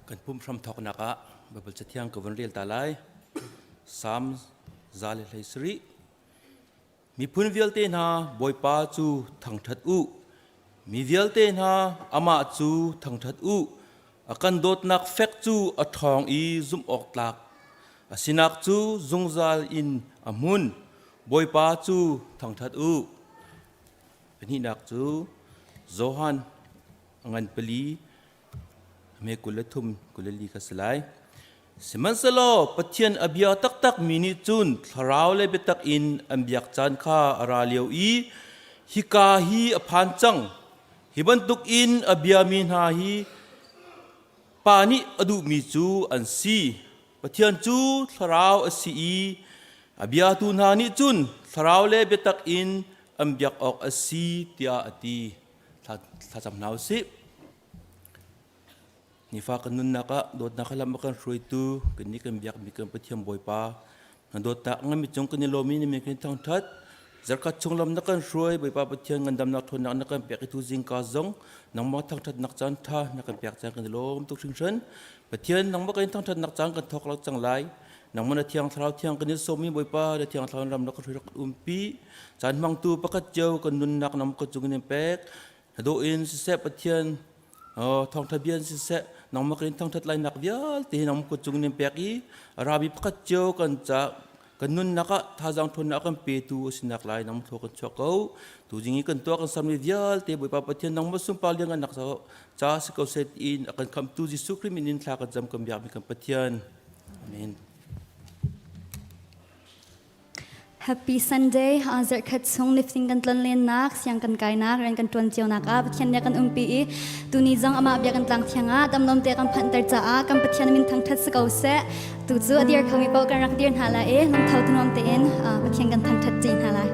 Kan pum hramthawknak ah Baibal Cathiang ka vun rel ta lai. Salm 117. Miphun vialte hna Bawipa cu thangṭhat u. Mi vialte hna amah cu thangṭhat u. A kan dawtnak fek cu a ṭhawng i zumh awk tlak a sinak cu zungzal in a hmun. Bawipa cu thangṭhat u. Pahnihnak cu Johan a ngan pali hme 23 24 kha si lai. Sihmanhsehlaw Pathian a bia taktak mi nih cun thlarau le biatak in an biak caan kha a ra lio i hika hi a phan cang. Hi bantuk in a biami hna hi Pa nih a duhmi cu an si. Pathian cu thlarau a si i a biatu hna nih cun thlarau le biatak in an biak awk a si tiah a ti. Thlacam hna u sih. Nifa kan nunnak ah dawtnak lam a kan hruaitu kan nih kan biakmi kan Pathian Bawipa na dawtnak ngami cung kan i lawmi ni min kan thangthat zarkhat chung lam na kan hruai Bawipa Pathian ngandamnak ṭhawnnak na kan pek i tu zingka zong nangmah thangthatnak caan ṭha na kan pek caan kan i lawm tuk hringhran Pathian nangmah kan thangthatnak caan kan thawk lo cang lai nangmah na thiang thlarau thiang kan i sawmmi Bawipa na thiang thlarau ram na kan hruai rak umpi caan hmangtu pakhat cio kan nunnak nam ka cung in pek na dawh in siseh Pathian thawngtha bia in siseh nangmah kan in thangthat lainak vialte hi nangmah kut cung in pek i rabi pakhat cio kan ca kan nunnak ah thazaang ṭhawnnak kan petu a sinak lai nangmah thaw kan chuak ko tuzing i kan tuah kan sammi vialte Bawipa Pathian nangmah sunpar lianngannak ca si ko set in a kan khamtu Jesuh Khrih min in thla kan cam kan biakmi kan Pathian amen. Happy Sunday. Zarhkhat chung nifting kan tlonlennak, siang kan kainak, rian kan ṭuan cionak ah Pathian nih a kan umpi i tuni zong amah bia kan tlang thiang ah damlom te kan phanhter caah kan Pathian min thangṭhat si ko seh. Tu cu a dir khomi paoh kan rak dir hna lai i lungtho tunuam tein Pathian kan thangṭhat ṭi hna lai.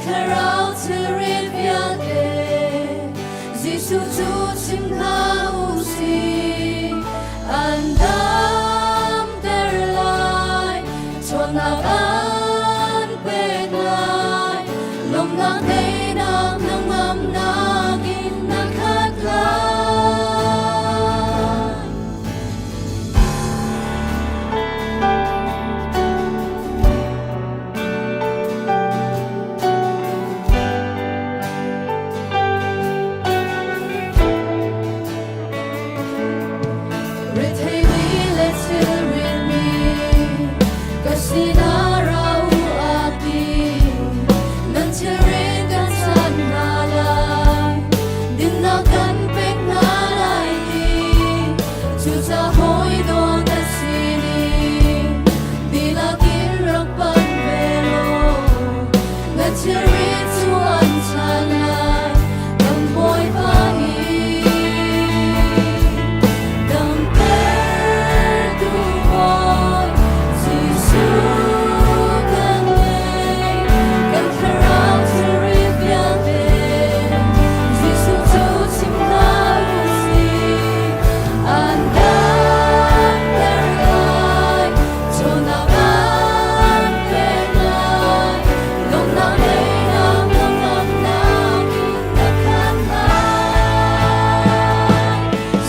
thlarau thilrit vialte Jesuh cu chim hna u sih. An damter lai, ṭhawnnak an pek lai, lawmhnak teinak hnangamnak in na khat lai. Retheimi le thilritmi ka sinah ra u a ti. Nan thilrit kan chan hna lai, dinnak kan pek hna lai ti. Cucaah hawi dawt na sining dihlak in rak panh ve law, na thilrit cu an chan lai, kan Bawipa nih. Damtertu Bawi Jesuh kan ngei, kan thlarau thilrit vialte Jesuh cu chim hna u sih. An damter lai, ṭhawnnak an pek lai, lawmhnak teinak hnangamnak in na khat lai.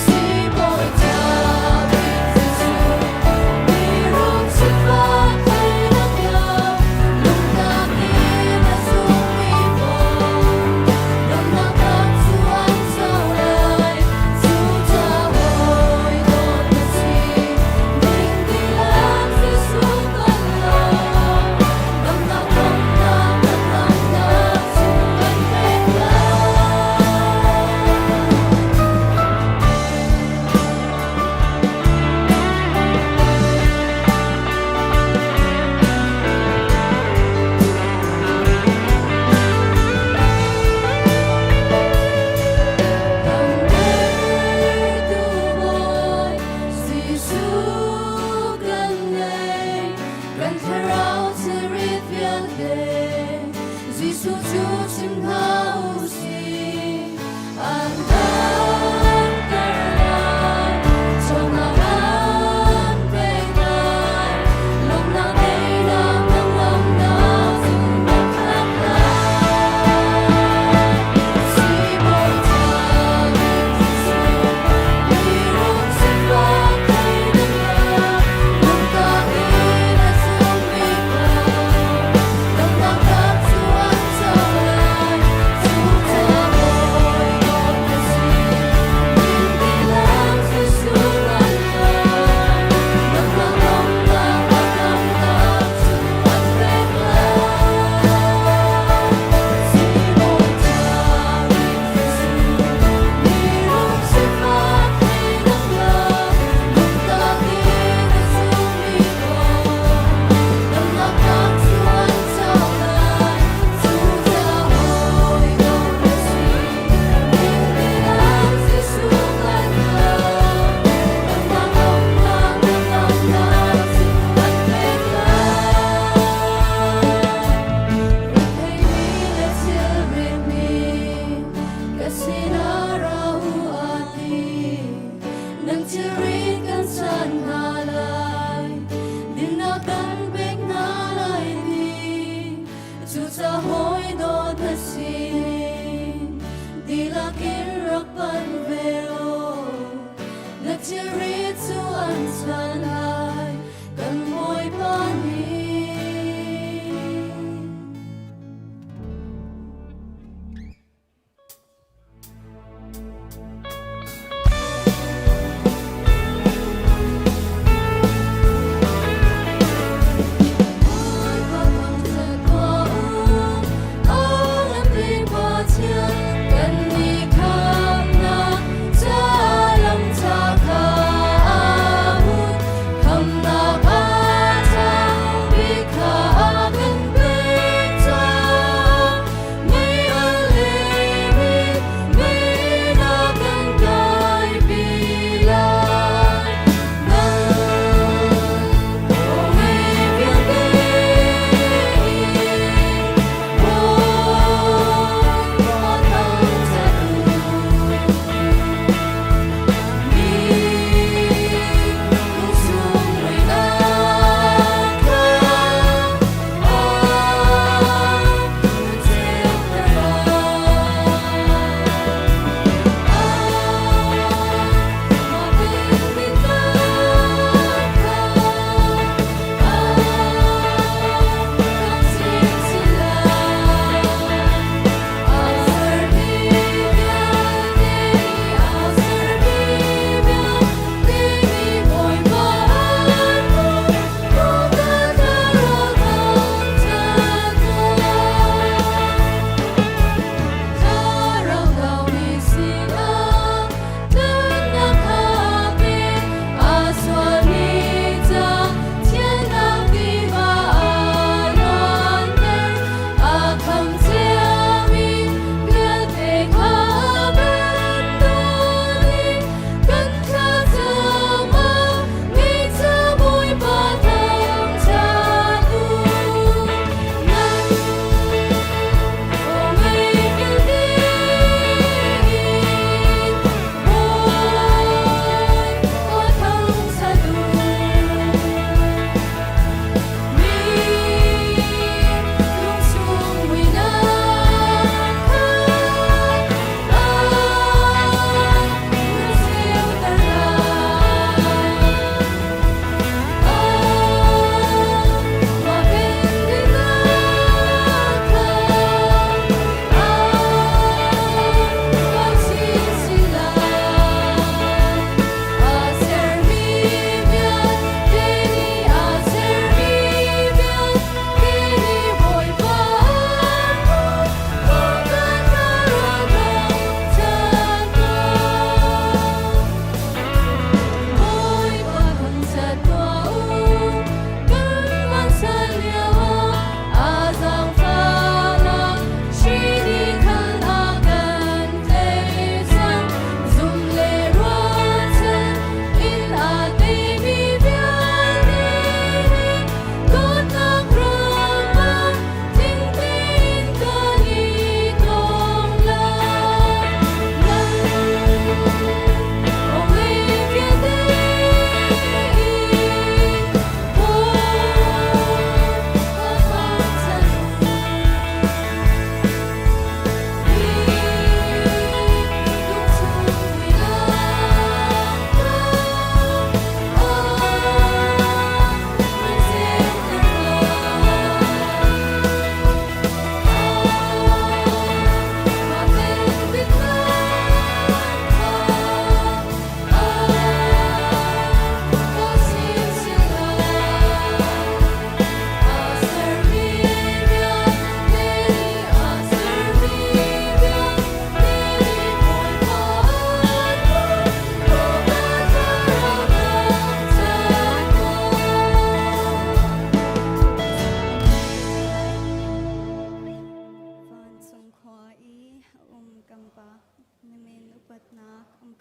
Sibawi David Jesuh, mirum sifak thleinak lungtak in a zummi paoh, lawmhnak tak cu an co lai. Cucaah hawi dawt na si, ning dihlak Jesuh kan law, damnak lawmhnak hnangamnak cu kan pek lai. Damtertu Bawi Jesuh kan ngei, kan thlarau thilrit vialte Jesuh cu chim hna u sih. An damter lai, ṭhawnnak an pek lai, lawmhnak teinak hnangamnak cu na khat lai. Sibawi David Jesuh, mirum sifak thleidannak, lungtak in a zummi paoh, damnak tak cu an co lai.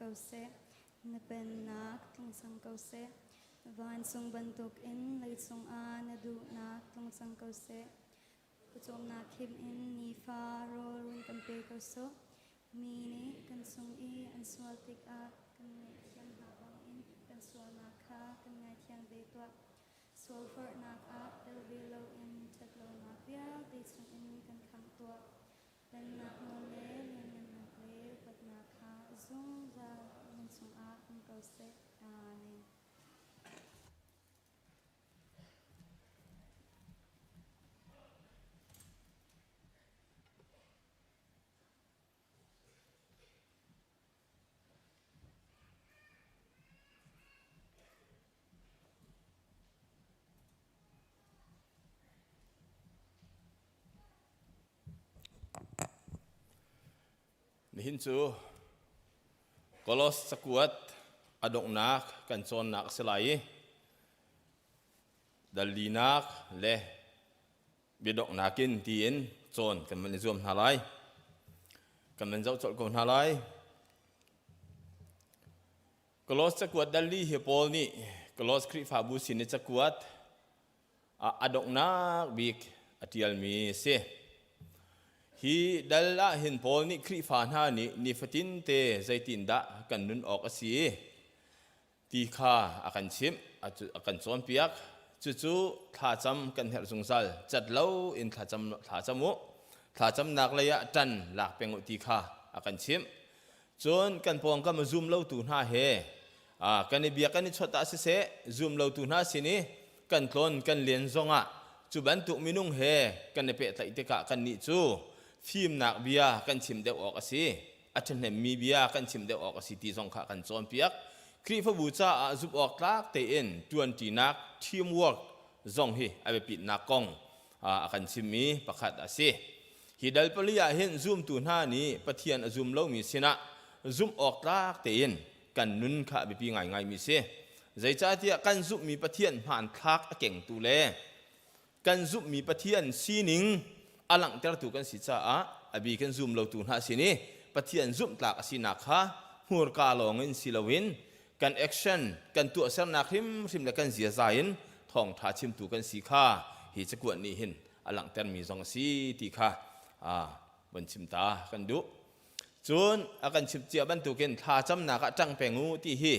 ko seh. Na pennak tlung cang ko seh. Vancung bantukin leicung ah na duhnak tlung cang ko seh. Pawcawmnak khim in nifa rawl run kan pe ko sawh. Mi nih kan cung i an sual tikah kan ngaihthiam hna bangin kan sualnak kha kan ngaithiam ve tuah. Sualforhnak ah tel ve loin ṭhatlonak vialte chungin kan khamh tuah. Pennak nawl le lianngannak le upatnak kha zungzal nan cungah um ko seh. Amen. Nihin cu Kolos cakuat a donghnak kan cawnnak a si lai i dal linak le biadonghnak in tiin cawn kan van i zuam hna lai. Kan van zoh colh ko hna lai. Kolos cakuat dal li hi Paul nih Kolos Khrihfabu sin i cakuat a donghnak bik a ṭialmi a si. Hi dal ah hin Paul nih Khrihfa hna nih nifatin te zeitindah kan nun awk a si ti kha a kan chimh, a kan cawnpiak. Cucu thlacam kan herh zungzal. Cat lo in thlacam, thlacam u. Thlacamnak lei ah ṭan lak peng u ti kha a kan chimh. Cun kan pawngkam a zum lotu hna he kan i bia kan i chawt ah siseh, zum lotu hna sin i kan tlawn kan len zongah cu bantuk minung he kan i pehtlaih tikah kannih cu fimnak bia kan chim deuh awk a si. A ṭhahnemmi bia kan chim deuh awk a si ti zong kha kan cawnpiak. Khrihfabu caah zumh awk tlak tein ṭuanṭinak teamwork zong hi a biapitnak kong a kan chimmi pakhat a si. Hi dal pali ah hin zumtu hna nih Pathian a zum lomi sinah zumh awk tlak tein kan nun kha a biapi ngaingaimi si. Zeicahtiah kan zumhmi Pathian hmanthlak a kengtu le kan zumhmi Pathian sining a langhtertu kan si caah a bi kan zum lotu hna sin i Pathian zumhtlak a sinak kha hmurka lawngin si loin kan action kan tuahsernak hrimhrim le kan ziaza in thawngṭha chimtu kan si kha hi cakuat nih hin a langhtermi zong a si ti kha von chim ta kan duh. Cun a kan chimh cia bantukin thlacamnak ah ṭang peng u ti hi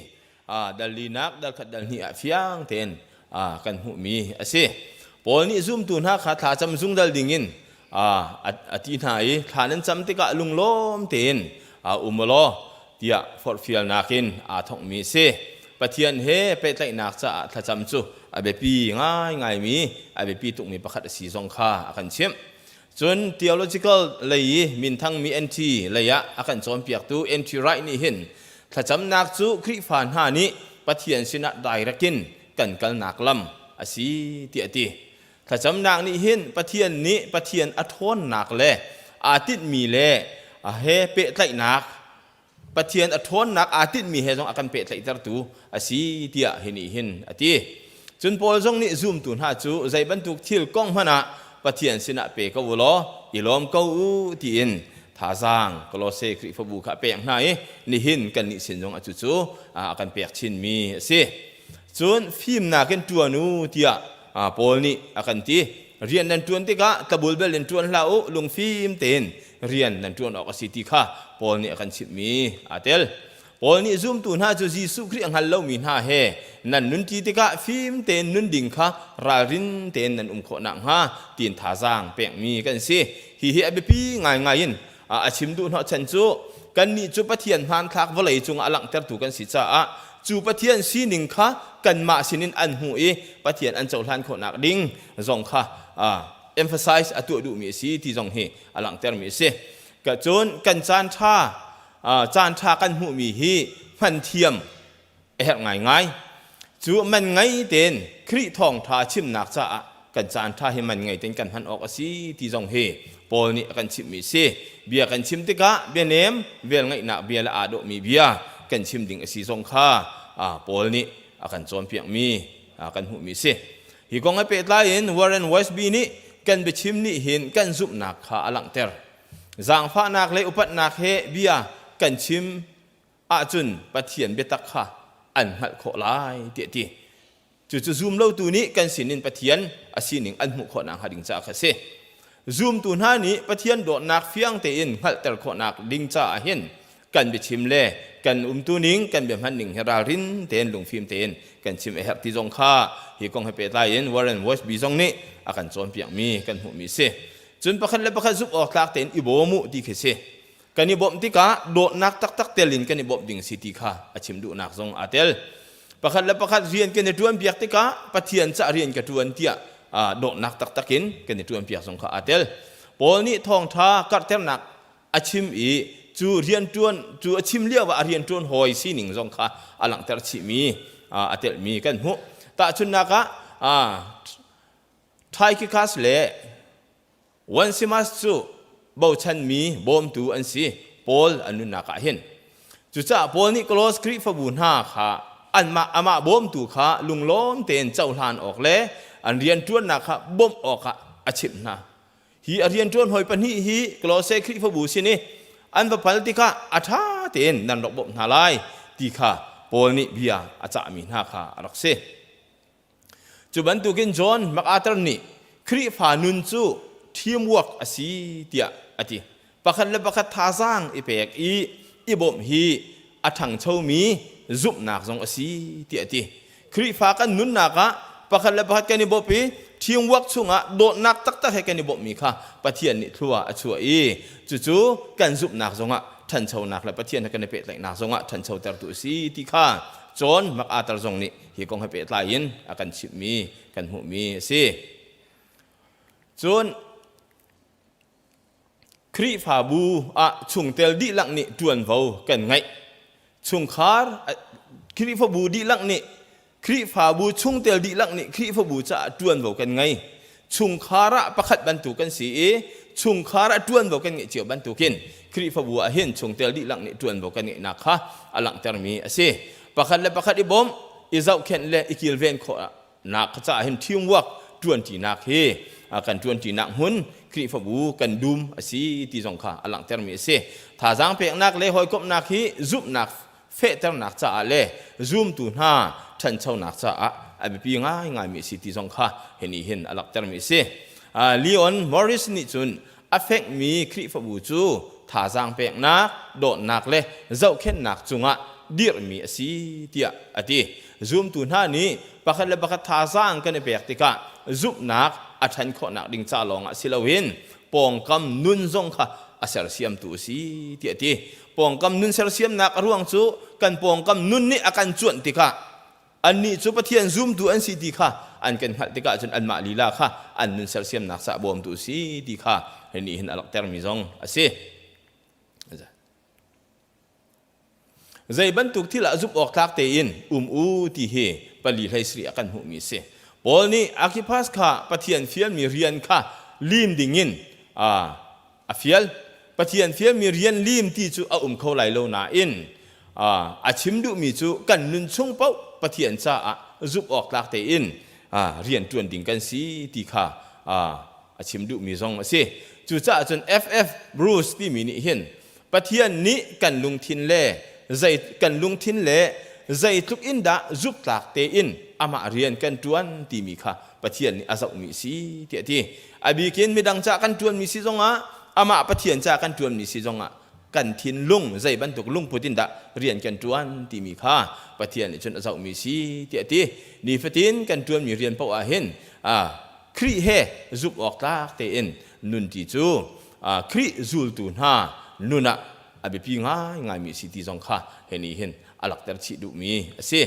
dal linak dal khat dal hnih ah fiang tein kan hmuhmi a si. Paul nih zumtu hna kha thlacam zungzal dingin a ti hna i thla nan cam tikah lunglawm tein um u law tiah forhfialnak in aa thawkmi a si. Pathian he pehtlaihnak caah thlacam cu a biapi ngaingaimi, a biapi tukmi pakhat a si zong kha a kan chimh. Cun theological lei i minthangmi NT lei ah a kan cawnpiaktu NT Wright nih hin thlacamnak cu Khrihfa hna nih Pathian sinah direct in kan kalnak lam a si tiah a ti. Thlacamnak nih hin Pathian nih Pathian a ṭhawnnak le aa tinhmi le he pehtlaihnak Pathian a ṭhawnnak aa tinhmi he zong a kan pehtlaihtertu a si tiah hi nih hin a ti. Cun Paul zong nih zumtu hna cu zei bantuk thil kong hmanh ah Pathian sinah pe ko u law i lawm ko u tiin thazaang Kolose Khrihfabu kha a pek hna i nihin kannih sin zong a cucu a kan pek chinmi a si. Cun fimnak in ṭuan u tiah Paul nih a kan ti. Rian nan ṭuan tikah tlabul bel in ṭuan hlah u, lungfim tein rian nan ṭuan awk a si ti kha Paul nih a kan chimhmi aa tel. Paul nih zumtu hna cu Jesuh Khrih a hngal lomi hna he nan nunṭi tikah fim tein nun ding kha ralrin tein nan um khawh nakhnga tiin thazaang pekmi kan si. Hihi a biapi ngaingai in a chim duh hnawhchan cu kannih cu Pathian hmanthlak vawlei cungah a langhtertu kan si caah cu Pathian sining kha kanmah sinin an hmuh i Pathian an cohlan khawhnak ding zong kha emphasize a tuah duhmi a si ti zong hi a langhtermi a si. Cun kan caan ṭha caan ṭha kan hmuhmi hi hman thiam a herh ngaingai. Cu man ngei tein Khrih thawngṭha chimnak caah kan caan ṭha hi man ngei tein kan hman awk a si ti zong hi Paul nih a kan chimhmi a si. Bia kan chim tikah bianem velngeihnak bia le aa dawhmi bia kan chim ding a si zong kha Paul nih a kan cawnpiakmi kan hmuhmi a si. Hi kong he pehtlai in Warren Wiersbe nih kan biachim nih hin kan zumhnak kha a langhter. Zaangfahnak le upatnak he bia kan chim. ahcun Pathian biatak kha an hngalh khawh lai tiah a ti. Cucu zumlotu nih kan sinin Pathian a sining an hmuh khawh nakhnga ding caah kha a si. Zumtu hna nih Pathian dawtnak fiang tein hngalhter khawhnak ding caah hin kan biachim le kan umtuning, kan biahman ning hi ralrin tein lungfim tein kan chim a herh ti zong kha hi kong he pehtlai in Warren Wiersbe zong nih a kan cawnpiakmi kan hmuhmi a si. Cun pakhat le pakhat zumh awk tlak tein i bawm u ti khi si. Kan i bawmh tikah dawtnak taktak tel in kan i bawmh ding si ti kha a chim duhnak zong aa tel. Pakhat le pakhat rian kan i ṭuanpiak tikah Pathian cah rian ka ṭuan tiah dawtnak taktak in kan i ṭuanpiak zong kha aa tel. Paul nih thawngṭha karhternak a chim i cu rianṭuan cu a chim lio ah a rianṭuan hawi sining zong kha a langhter chihmi a telhmi kan hmuh. Tahchunhnak ah Tychicus le Onesimus cu bochanmi bawmtu an si Paul an nunnak ah hin. Cucaah Paul nih Kolos Khrihfabu hna kha anmah amah bawmtu kha lunglawm tein cohlan awk le an rianṭuannak kha bawmh awkah a chimh hna. Hi a rianṭuan hawi pahnih hi Kolose Khrihfabu sin i an va pal tikah a ṭha tein nan rak bawmh hna lai ti kha Paul nih bia a cahmi hna kha a rak si. Cu bantukin John MacArthur nih Khrihfa nun cu teamwork a si tiah a ti. Pakhat le pakhat thazaang i pek i i bawmh hi a ṭhangchomi zumhnak zong a si tiah a ti. Khrihfa kan nunnak ah pakhat le pakhat kan i bawmh i teamwork chungah dawtnak taktak he kan i bawmhmi kha Pathian nih thlua a chuah i cucu kan zumhnak zongah ṭhanchonak le Pathian he kan i pehtlaihnak zongah ṭhanchotertu a si ti kha John MacArthur zong nih hi kong he pehtlai in a kan chimhmi kan hmuhmi a si. Cun Khrihfabu ah chungtel dihlak nih ṭuanvo kan ngeih. Chungkhar Khrihfabu dihlak nih Khrihfabu chungtel dihlak nih Khrihfabu caah ṭuanvo kan ngei. Chungkhar ah pakhat bantuk kan si i chungkhar ah ṭuanvo kan ngeih cio bantukin Khrihfabu ah hin chungtel dihlak nih ṭuanvo kan ngeihnak kha a langhtermi a si. Pakhat le pakhat i bawmh, i zohkhenh le i kilven khawhnak caah hin teamwork ṭuanṭinak hi kan ṭuanṭinak hmun Khrihfabu kan dum a si ti zong kha a langhtermi a si. Thazaang peknak le hawikomhnak hi zumhnak fehternak caah le zumtu hna ṭhanchonak caah a biapi ngaingaimi a si ti zong kha hi nih hin a langhtermi a si. Leon Morris nih cun a fekmi Khrihfabu cu thazaang peknak, dawtnak le zohkhenhnak cungah dirhmi a si tiah a ti. Zumtu hna nih pakhat le pakhat thazaang kan i pek tikah zumhnak a ṭhan khawhnak ding ca lawngah si loin pawngkam nun zong kha a sersiamtu a si tiah a ti. Pawngkam nun sersiamnak a ruang cu kan pawngkam nun nih a kan cuanh tikah annih cu Pathian zumtu an si ti kha an kan hngalh tikah cun anmah lila kha an nun sersiamnak caah bawmtu a si ti kha hi nih hin a langhtermi zong a si. Zei bantuk thil ah zumh awk tlak tein um u ti hi pali hlei sarih ah kan hmuhmi a si. Paul nih Archippus kha Pathian fialmi rian kha lim dingin a fial. Pathian fialmi rian lim ti cu a um kho lai lo nain a chim duhmi cu kan nun chung paoh Pathian caah zumh awk tlak tein rian ṭuan ding kan si ti kha a chim duhmi zong a si. Cucaah cun F.F. Bruce timi nih hin Pathian nih kan lungthin le zei kan lungthin le zeitluk in dah zumhtlak tein amah rian kan ṭuan timi kha Pathian nih a zohmi a si tiah a ti. A bikin midang ca kan ṭuanmi si zongah amah Pathian ca kan ṭuanmi si zongah kan thinlung zei bantuk lungput in dah rian kan ṭuan timi kha Pathian nih cun a zohmi si tiah a ti. Nifatin kan ṭuanmi rian paoh ah hin Khrih he zumh awk tlak tein nunṭi cu Khrih zultu hna nun ah a biapi ngaingaimi a si ti zong kha hi nih hin a langhter chih duhmi a si.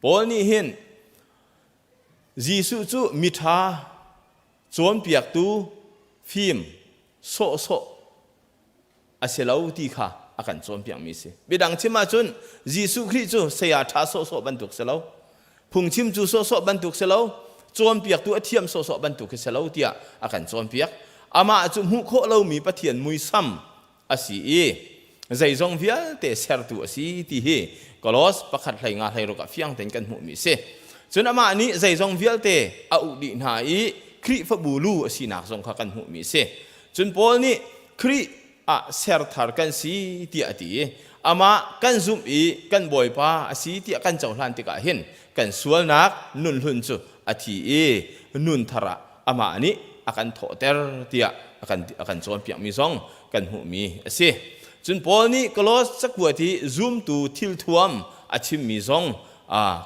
Paul nih hin Jesuh cu miṭha cawnpiaktu fim sawhsawh a si lo ti kha a kan cawnpiakmi a si. Biadang chim ahcun Jesuh Khrih cu saya ṭha sawhsawh bantuk si lo, phungchim cu sawhsawh bantuk si lo, cawnpiaktu a thiam sawhsawh bantuk khi si lo tiah a kan cawnpiak. Amah cu hmuh khawh lomi Pathian muisam a si i zeizong vialte sertu a si ti hi Kolos pakhat hlei nga hlei ruk ah fiang tein kan hmuhmi a si. Cun amah nih zeizong vialte a uk dih hna i Khrihfabu lu a sinak zong kha kan hmuhmi a si. Cun Paul nih Khrih ah serthar kan si tiah a ti i Amah kan zumh i kan Bawipa a si tiah kan cohlan tikah hin kan sualnak nunhlun cu a thi i nun thar ah amah nih a kan thawhter tiah a kan, a kan cawnpiakmi zong kan hmuhmi a si. Cun Paul nih Kolos cakuat i zumtu thilthuam a chimmi zong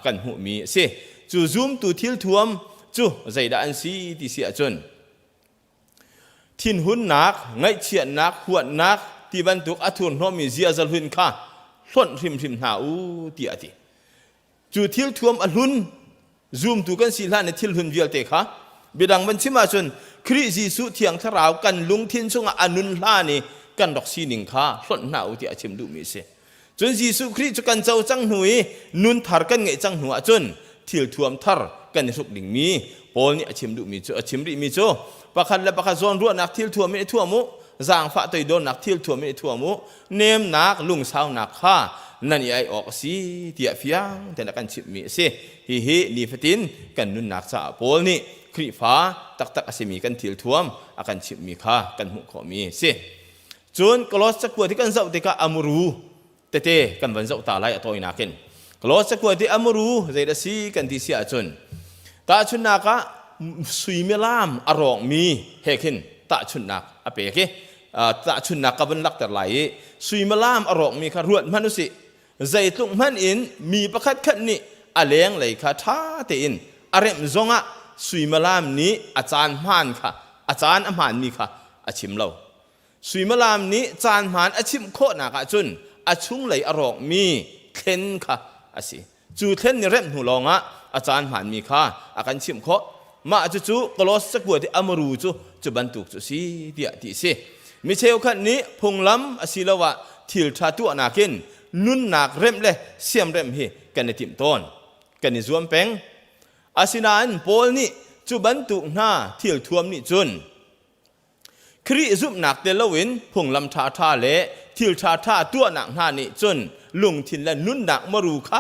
kan hmuhmi a si. Cu zumtu thilthuam cu zeidah an si ti si ahcun Thinhunnak, ngaihchiatnak, huatnak ti bantuk a thurhnawmmi ziaza hlun kha hlonh hrimhrim hna u tiah a ti. Cu thil thuam a hlun zumtu kan si hlan i thil hlun vialte kha biadang van chim ahcun Khrih Jesuh Thiang Thlarau kan lungthin chungah a nun hlan i kan rak sining kha hlonh hna u tiah a chim duhmi a si. Cun Jesuh Khrih cu kan co cang hnu i nun thar kan ngeih cang hnu ahcun thil thuam thar kan i hruk dingmi Paul nih a chim duhmi cu a chim rihmi cu pakhat le pakhat zawnruahnak thil thuam in i thuam u, zaangfah toidornak thil thuam in i thuam u, nemnak lungsaunak kha nan i ai awk a si tiah fiang tein a kan chimhmi a si. Hihi nifatin kan nunnak caah Paul nih Khrihfa taktak a simi kan thil thuam a kan chimhmi kha kan hmuh khawhmi a si. Cun Kolos cakuat hi kan zoh tikah a muru tete kan van zoh ta lai a tawinak in. Kolos cakuat hi a muru zeidah si kan ti si ahcun tahchunhnak ah suimilam a rawkmi he khin tahchunhnak a pek i tahchunhnak ka vun lakter lai i suimilam a rawkmi kha ruat hmanh usih zeitluk hmanh in mi pakhat khat nih a lenglei kha ṭha tein a remh zongah suimilam nih a caan hmaan kha a caan a hmaanmi kha a chim lo. Suimilam nih caan hmaan a chimh khawhnak ahcun a chunglei a rawkmi thlen kha a si. Cu thlen nih remh hnu lawngah a caan hmaanmi kha a kan chimh khawh. Mah cucu Kolos cakuat i a muru cu cu bantuk cu a si tiah ti a si. Mi cheukhat nih phunglam asiloah thil ṭha tuahnak in nunnak remh le siamremh hi kan i timh tawn. Kan i zuam peng. Asinain Paul nih cu bantuk hna thil thuam nih cun Khrih zumhnak tel loin phunglam ṭhaṭha le thil ṭhaṭha tuahnak hna nih cun lungthin le nunnak maru kha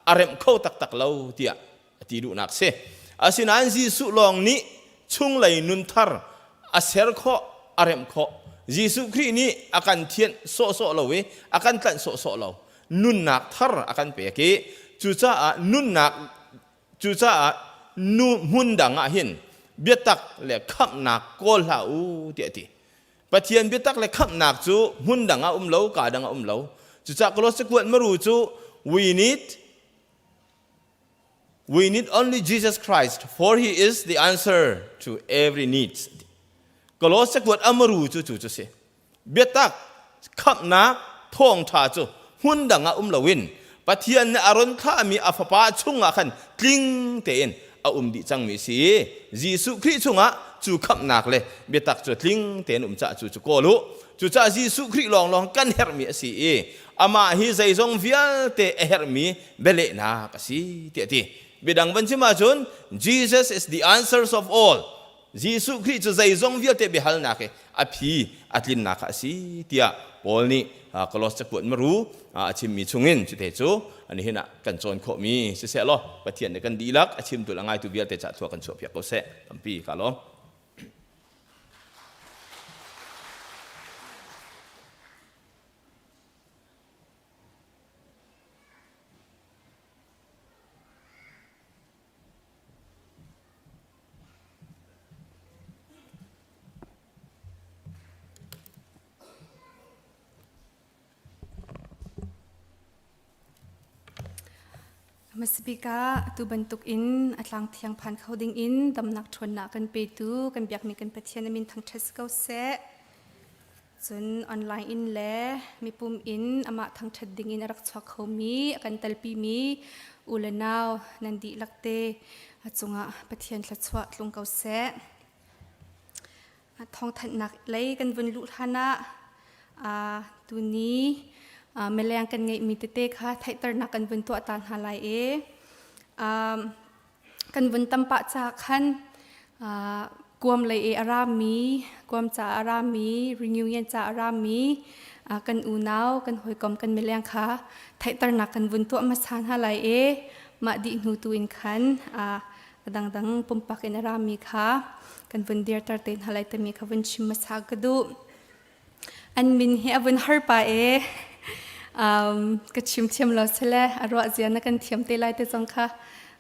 a remh kho taktak lo tiah a ti duhnak si. Asinain Jesuh lawng nih chunglei nun thar a ser khawh, a remh khawh. Jesuh Khrih nih a kan thianh sawhsawh lo i a kan tlanh sawhsawh lo. Nunnak thar a kan pek i cucaah nunnak Cucaah nu hmun dang ah hin biatak le khamhnak kawl hlah u tiah a ti. Pathian biatak le khamhnak cu hmun dang ah um lo, ka dang ah um lo. Cucaah Kolose kuat maru cu we need we need only Jesus Christ for he is the answer to every need. Kolose kuat amaru cu cu cu si. Biatak khamhnak thawngṭha cu hmun dang ah um loin Pathian nih a ron thlahmi a Fapa chungah khan tling tein a um dih cangmi a si i Jesuh Khrih chungah cu khamhnak le biatak cu tling tein um caah cu cu kawl u. Cucaah Jesuh Khrih lawnglawng kan herhmi a si i amah hi zeizong vialte a herhmi bialehnak a si tiah a ti. Biadang van chim ahcun Jesus is the answers of all. Jesuh Khrih cu zeizong vialte biahalnak i a phi a tlinnak kha a si tiah Paul nih Kolos cakuat maru a chimmi chungin cute cu nihin ah kan cawn khawhmi siseh law Pathian nih kan dihlak a chimtu le a ngaitu vialte cah thua kan chuahpiak ko seh tampi ka lawm. Hmasabik ah atu bantuk in a tlang thiang phan kho ding in damnak ṭhawnnak kan petu kan biakmi kan Pathian a min thangṭhat si ko seh. Cun online in le mipum in amah thangṭhat ding in a rak chuak khomi a kan telpimi u le nau nan dihlak te a cungah Pathian thluachuah tlung ko seh. Thawngthanhnak lei kan vun luh hlan ah tuni mileng kan ngeihmi tete kha theihternak kan vun tuah ta hna lai i Kan vun tam pah caah khan kuam lei i a rami, kuam ca a rami, reunion ca a rami kan unau, kan hawikom, kan mileng kha theihternak kan vun tuah hmasa hna lai i mah dih hnu tu in khan a dangdang pumpak in a rami kha kan vun dirter te hna lai timi kha vun chim hmasa ka duh. An min hi a vun har pah i. Ka chim thiam lo sele a ruah zia na kan thiam te lai te zong kha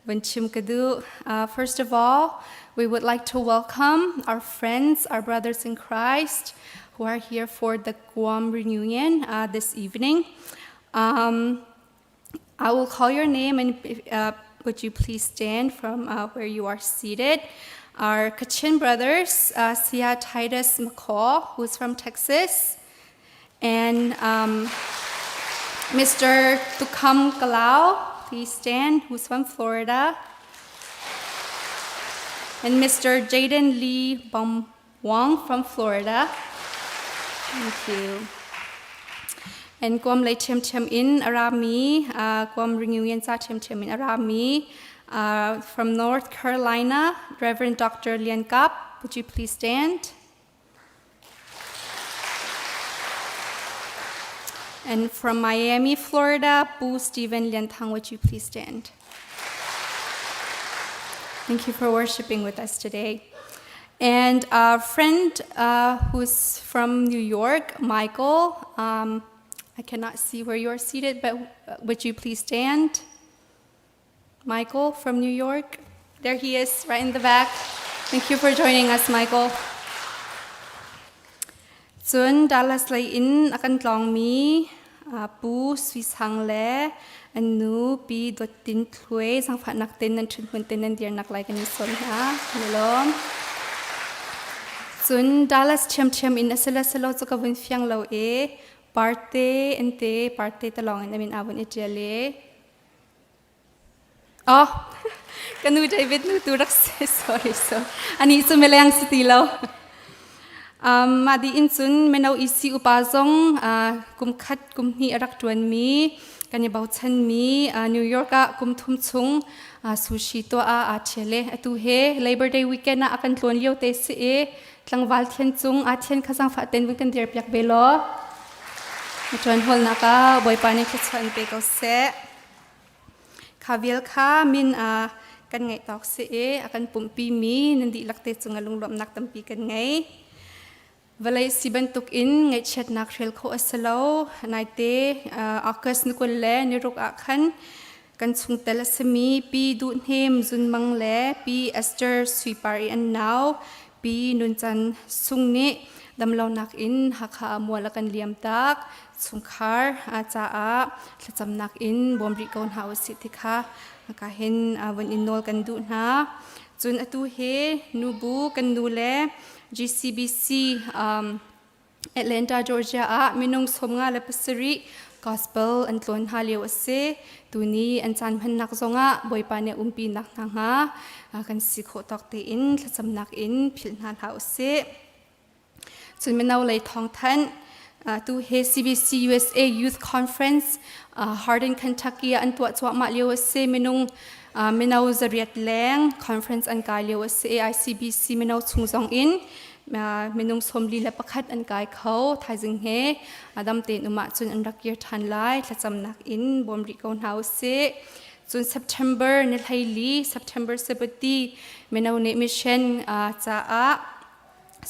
van chim ka duh. First of all, we would like to welcome our friends, our brothers in Christ, who are here for the Guam reunion this evening. I will call your name and would you please stand from where you are seated? Our Kachin brothers, Sia Titus McCall, who is from Texas, and Mr. Tukam Kalau, please stand, who's from Florida, and Mr. Jaden Lee Bum Wong from Florida. Thank you. And Guam lei ṭhiamṭhiam in a rami, Guam reunion ca ṭhiamṭhiam in a rami, from North Carolina, Reverend Dr. Lian Kap, would you please stand? And from Miami, Florida, Pu Stephen Lian Thang, would you please stand? Thank you for worshiping with us today. And a friend who's from New York, Michael, I cannot see where you are seated, but would you please stand? Michael from New York. There he is, right in the back. Thank you for joining us, Michael. Cun Dallas lei in a kan tlawngmi Pu Sui Sang le an nu Pi Dawt Tin Thluai zangfahnak ten nan ṭhut ten nan dirnak lai kan i sawm hna. Kan i lawm. Cun Dallas ṭhiamṭhiam in a sila silo cu ka vun fiang lo e parte an te parte talawng in amin aa vun i ṭial e. Oh, ka nu David nu tu rak si. Sorry, so. Ani cu mileng si ti lo. Mah di in cun mino EC upa zong kum khat kum hnih a rak ṭuanmi kan i bochanmi New York ah kum thum chung sushi tuah ah aa ṭhial i atu he Labor Day weekend ah a kan tlawn lio te si i tlangval thian cung aa thian kha zangfah ten vun kan dir piak ve law. Na ṭuan hawlnak ah Bawipa nih thluachuah in pe ko seh. Kha vial kha min kan ngeih tawk si i a kan pumhpimi nan dihlak te cungah lunglawmhnak tampi kan ngei. Vawlei si bantukin ngaihchiatnak hrial khawh a si lo. Naite August ni 20 le ni ruk ah khan kan chungtel a simi Pi Duh Hnem Zun Mang le Pi Esther Suipar i an nau Pi Nun Chan Sung nih damlonak in Hakha ah mual a kan liam tak. Chungkhar caah thlacamnak in bawm rih ko hna usih ti kha ka hin vun in nawl kan duh hna. Cun atu hi nubu kan nu le GCBC Atlanta, Georgia ah minung 57 gospel an tlawn hna lio a si. Tuni an caan hmannak zongah Bawipa nih umpi nak hna hnga kan si khawh tawk tein thlacamnak in philh hna hlah usih. Cun mino lei thawngthanh tu he CBC USA Youth Conference Hardin, Kentucky ah an tuah cuahmah lio a si. Minung mino zariat leng conference an kai lio a si. AICBC mino chung zong in minung 41 an kai kho. Thaizing he dam tein um ahcun an rak kir ṭhan lai. Thlacamnak in bawm rih ko hna usih. Cun September ni 14, September 17 mino nih mission caah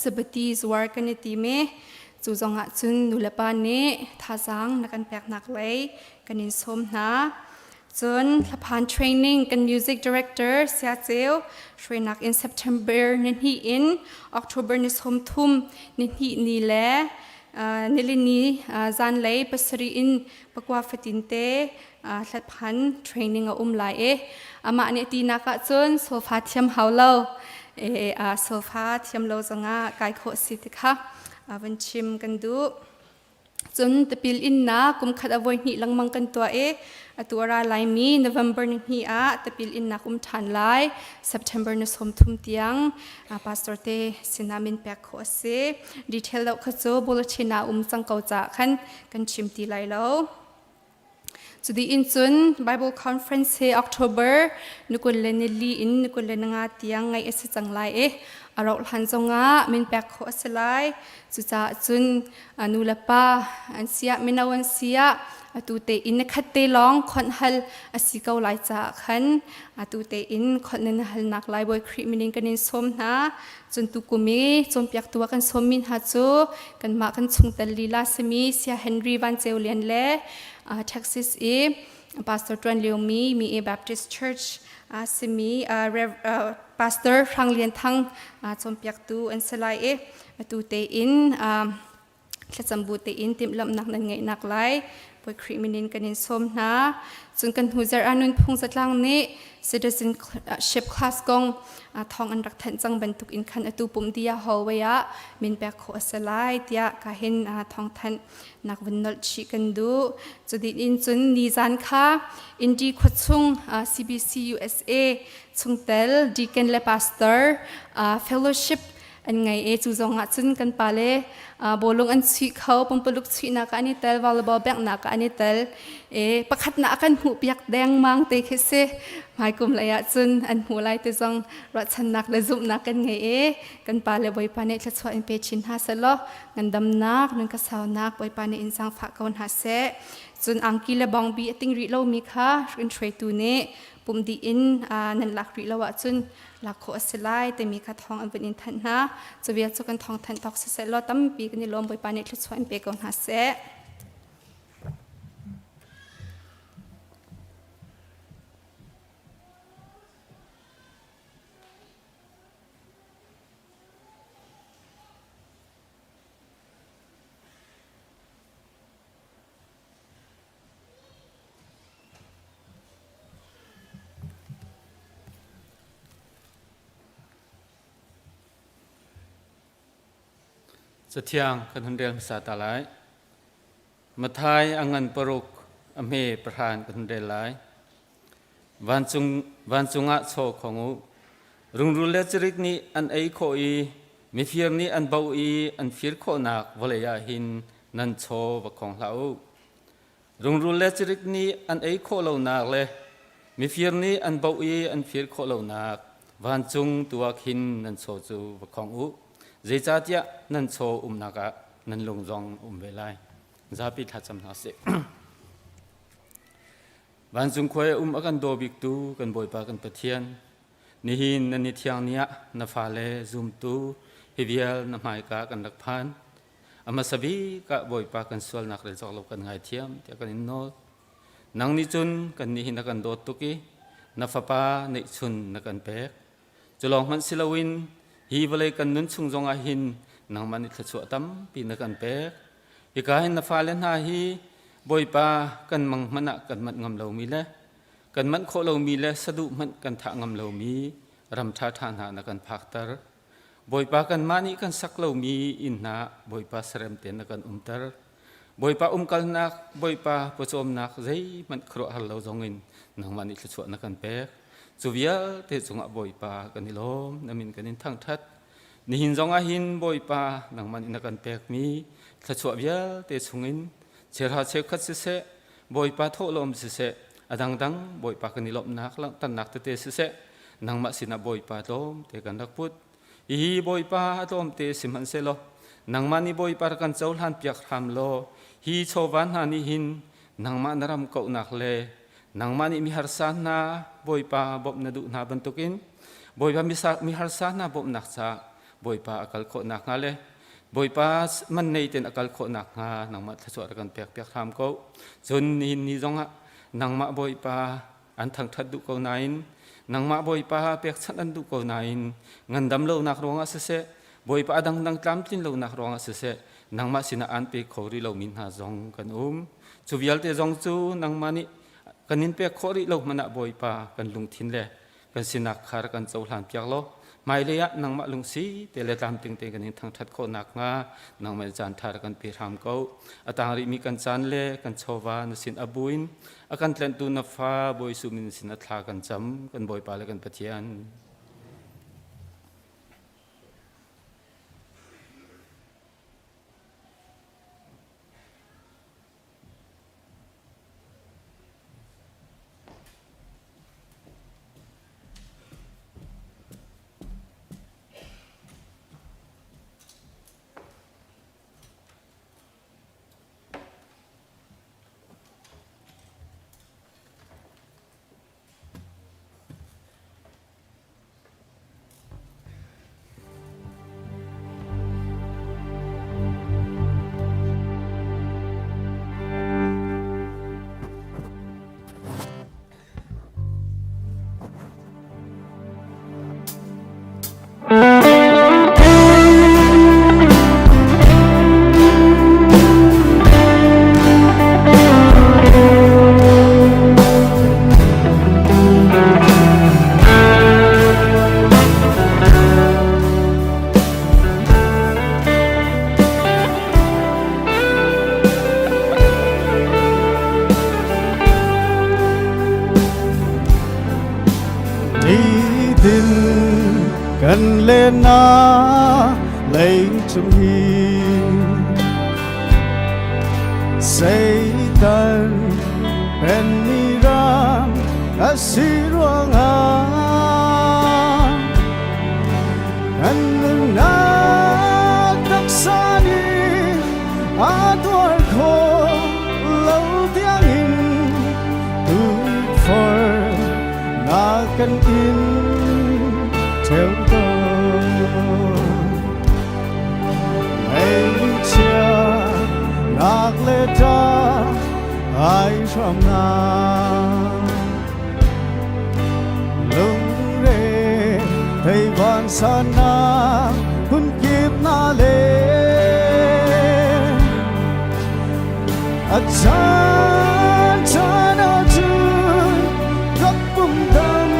Sabati zuar kan i tim i cu zongah cun nulepa nih thazaang na kan peknak lei kan in sawm hna. Cun hlaphan training kan music director Sia Ceu hruainak in September ni hnih in October ni 30 ni hnih ni le nilini zanlei 7 in 9 fatin te hlaphan training a um lai i amah nih tinak ah cun sofa thiam hau lo sofa thiam lo zongah kai khawh si ti kha van chim kan duh. Cun tipil innak kum khat a voi hnih lengmang kan tuah i atu a ra laimi November ni hnih ah tipil innak um ṭhan lai. September ni 30 tiang pastor te sinah min pek khawh a si. Detail deuh kha cu bulletin ah um cang ko caah khan kan chim ti lai lo. Cudi in cun Bible Conference hi October ni 24 in ni 25 tiang ngaih a si cang lai i a rauh hlan zongah min pek khawh a si lai. Cucaah cun nu le pa an siah mino an siah atu tein ni khat te lawng khonh hal a si ko lai caah khan atu tein khonh nan halnak lai Bawi Khrih minin kan in sawm hna. Cun tukum i cawnpiaktu ah kan sawmmi hna cu kanmah kan chungtel lila simi Sia Henry Van Ceu Lian le Texas i pastor ṭuan liomi Mi E Baptist Church simi Pastor Hrang Lian Thang cawnpiaktu an si lai i atu tein thlacam bu tein timhlamhnak nan ngeihnak lai Bawi Khrih min in kan in sawm hna. Cun kan hnu zarh ah nunphung zatlang nih citizenship class kong thawng an rak thanh cang bantuk in khan atu pum dia hallway ah min pek khawh a si lai tiah ka hin thawng thanh nak vun nolh chih kan duh. Cudin in cun nizan kha Indy khuachung CBC USA chungtel deacon le pastor fellowship an ngei e cu zong ah cun kan pale bawlung an chuih kho pumpuluk chuihnak ah an i tel volleyball benghnak ah an i tel e pakhatnak kan hmuh piak dengmang te khi si hmaikum lei ah cun an hmuh lai te zong ruahchannak le zumhnak kan ngei e kan pale Bawipa nih thluachuah in pe chin hna selaw ngandamnak nun ka saunak Bawipa nih in zaangfah ko hna seh cun angki le bawngbi a ting rih lomi kha in hruaitu nih pum dih in nan lak rih lo ahcun lak khawh a si lai timi kha thawng an vun in thanh hna. Cu vial cu kan thawng thanh tawk siseh law tampi kan i lawm Bawipa nih thluachuah in pe ko hna seh. Cathiang kan hun rel hmasa ta lai. Mathai a ngan paruk a hme pahran kan hun rel lai. Vancung, vancung ah chaw khong u. Rungrul le cirik nih an ei khawh i mifir nih an boh i an fir khawhnak vawlei ah hin nan chaw va khong hlah u. Rungrul le cirik nih an ei khawh lonak le mifir nih an boh i an fir khawh lonak vancung tu ah khin nan chaw cu va khong u. Zeicahtiah nan chaw umnak ah nan lung zong um ve lai. Zapi thlacam hna sih. Vancung khua i um a kan daw biktu kan Bawipa kan Pathian, nihin na ni thiang ni ah na fale zumtu hi vial na hmaika kan rak phan. A hmasa bik ah Bawipa kan sualnak le cawk lo kan ngaithiam tiah kan in nawl. Nang nih cun kan nih hi na kan dawt tuk i na fapa neihchun na kan pek. Cu lawng hmanh si loin hi vawlei kan nun chung zongah hin nangmah nih thluachuah tampi na kan pek. Hika hin na fale hna hi Bawipa kan mang hmanh ah kan manh ngam lomi le kan manh khawh lomi le saduh hmanh kan thah ngam lomi ram ṭhaṭha hna na kan phakter. Bawipa kanmah nih kan sak lomi inn hna Bawipa serem tein na kan umter. Bawipa umkalnak, Bawipa pawcawmnak zeihmanh khuaruahhar lo zongin nangmah nih thluachuah na kan pek. Cu vialte cungah Bawipa kan i lawm, na min kan in thangṭhat. Nihin zong ah hin Bawipa nangmah nih na kan pekmi thluachuah vialte chungin cheuhra cheukhat siseh, Bawipa thawhlawm siseh, a dangdang Bawipa kan i lawmhnak langhternak tete siseh, nangmah sinah Bawipa tlawmte kan rak put. Hihi Bawipa a tlawmte sihmanhsehlaw nangmah nih Bawipa rak kan cohlan piak hram law hi chawva hna nih hin nangmah na ram kauhnak le nangmah nih miharsa hna Bawipa bawmh na duh hna bantukin Bawipa miharsa hna bawmhnak caah Bawipa a kal khawh nakhnga le Bawipa man nei ten a kal khawh nakhnga nangmah thluachuah rak kan pek piak hram ko. Cun nihin ni zongah nangmah Bawipa an thangṭhat duh ko nain nangmah Bawipa pekchanh an duh ko nain ngandam lonak ruangah siseh Bawipa a dangdang tlamtlin lonak ruangah siseh nangmah sinah an pe kho rih lomi hna zong kan um. Cu vialte zong cu nangmah nih kan in pek khawh rih lo hmanh ah Bawipa kan lungthin le kan sinak kha rak kan cohlan piak law hmailei ah nangmah lungsi te le tlamtling te kan in thangṭhat khawh nakhnga nangmah in caan ṭha rak kan pe hram ko. A tang rihmi kan caan le kan chawva na sin a buin a kan tlenhtu na fa Bawi Jesuh min sin a thla kan cam kan Bawipa le kan Pathian. Kan lennak leicung hi Satan penmi ram a si ruangah kan nunnak taksa nih a tuar khawh lo tiangin tukforhnak kan in ṭheo tawn. Ngaihchia nak le ṭah ai hramnak lungre thei vansannak hun kip na le a caan caan ahcun rak pum dam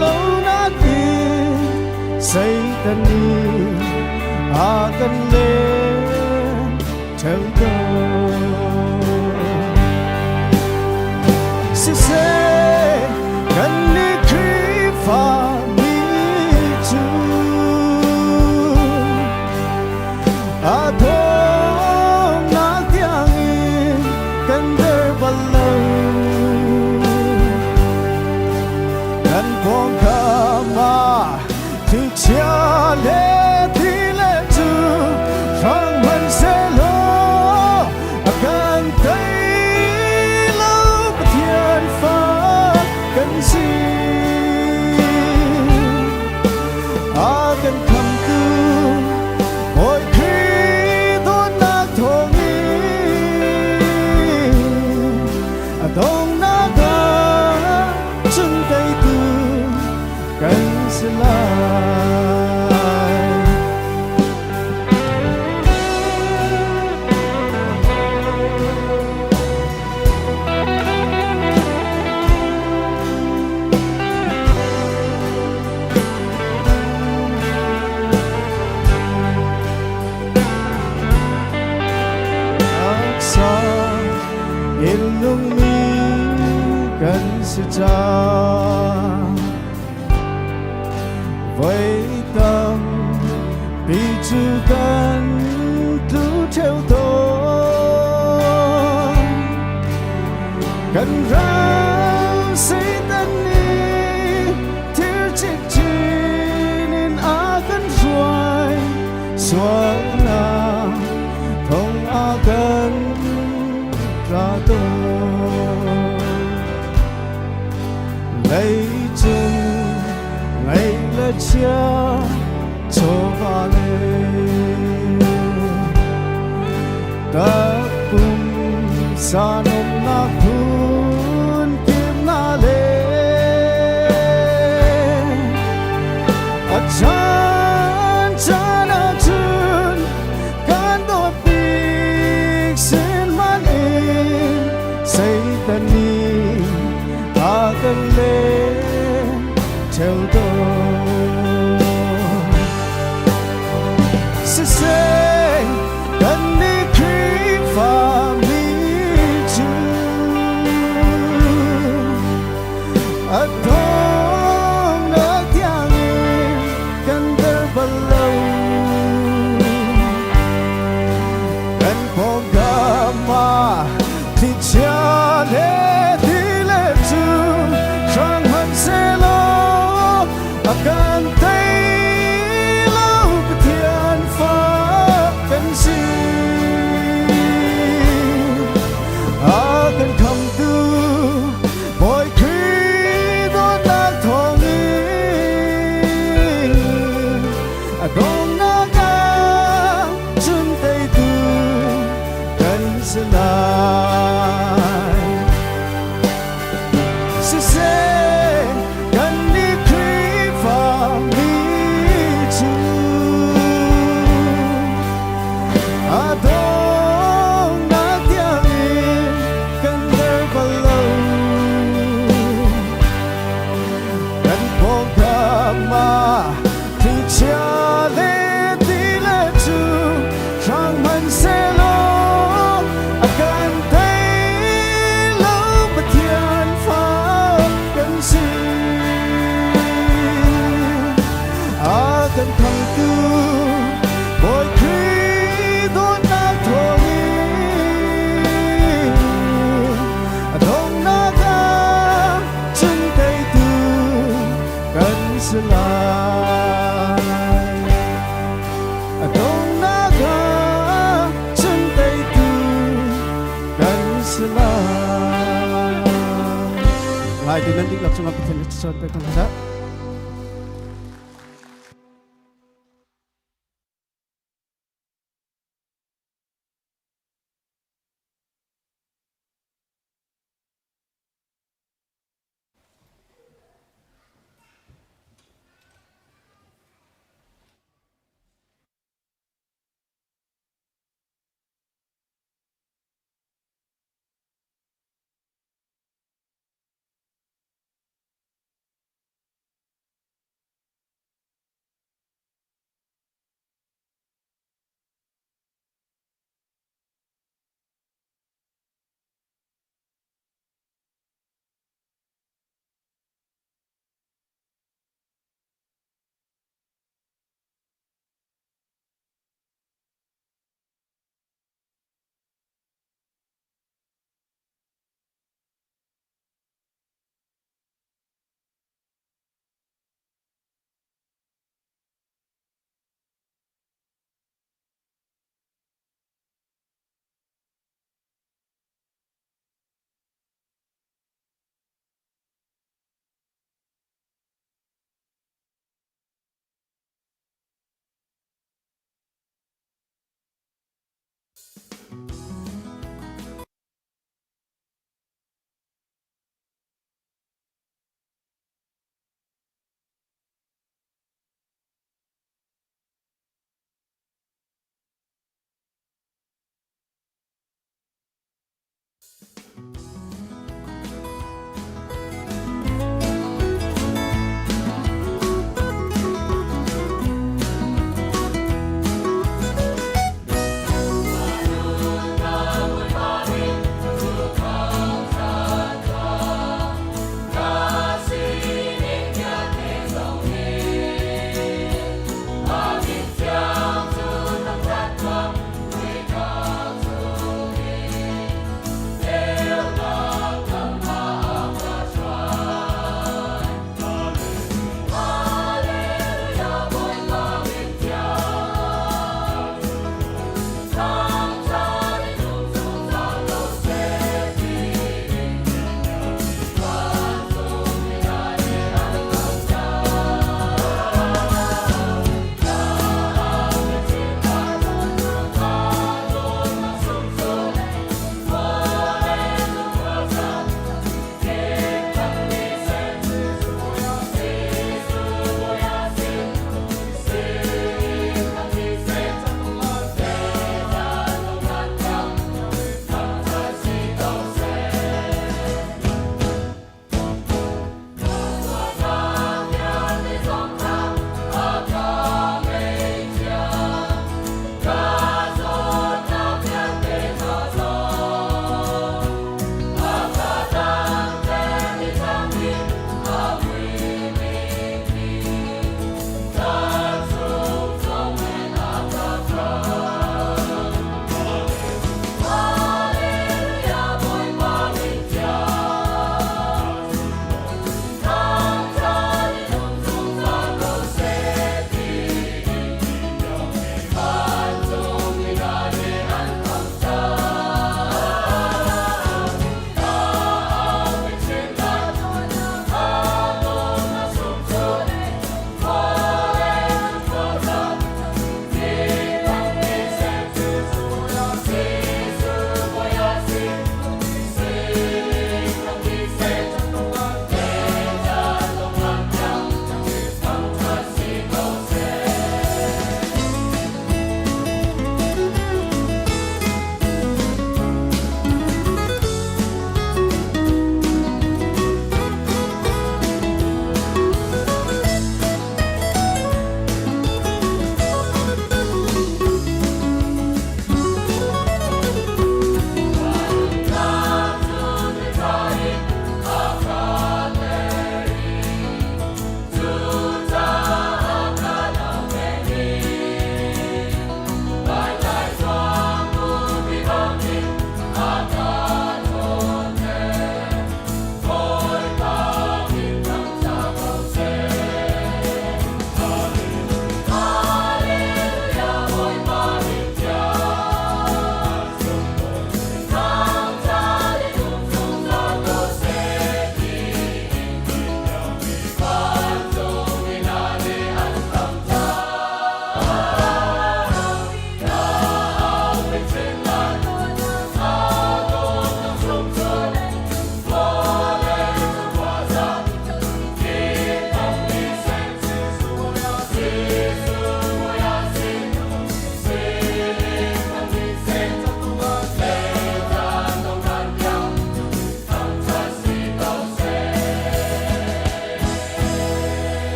lo nak in Satan nih a kan lem ṭheo tawn. Siseh kan nih Khrihfa mi cu a thawngnak tiangin kan der bal lo. Kan pawngkam ah thlichia le ti le cu hrang hmanhsehlaw a kan tei lo. Pathian fa kan si. A kan khamtu Bawi Khrih dawtnak thawngin a donghnak ah cun teitu kan si lai. Taksa in nungmi kan si cang. Voi tam pi cu kan tlu ṭheo tawn. Kan ram Satan nih thil cikcin in a kan hruai sualnak thong a kan tla tawn. Leicung ngaih le chia chawva le takpum sanomnak phun kimna le a caan caan ahcun kan dawt bik sin man in Satan nih a kan len ṭheo tawn. Siseh kan nih Khrihfa mi cu a thawngnak tiangin kan der bal lo. Kan pawngkam ah thlichia le ti le cu hrang hmanhsehlaw a kan tei lo. Pathian fa kan si. A kan khamtu Bawi Khrih dawtnak thawngin a donghnak ah cun teitu kan si lai. Siseh kan nih Khrihfa mi cu a donghnak tiangin kan der bal lo. Kan pawngkam ah thlichia le ti le cu hrang hmanhsehlaw a kan Ngaitu nan dihlak cungah Pathian nih thluachuah pe ko hna seh.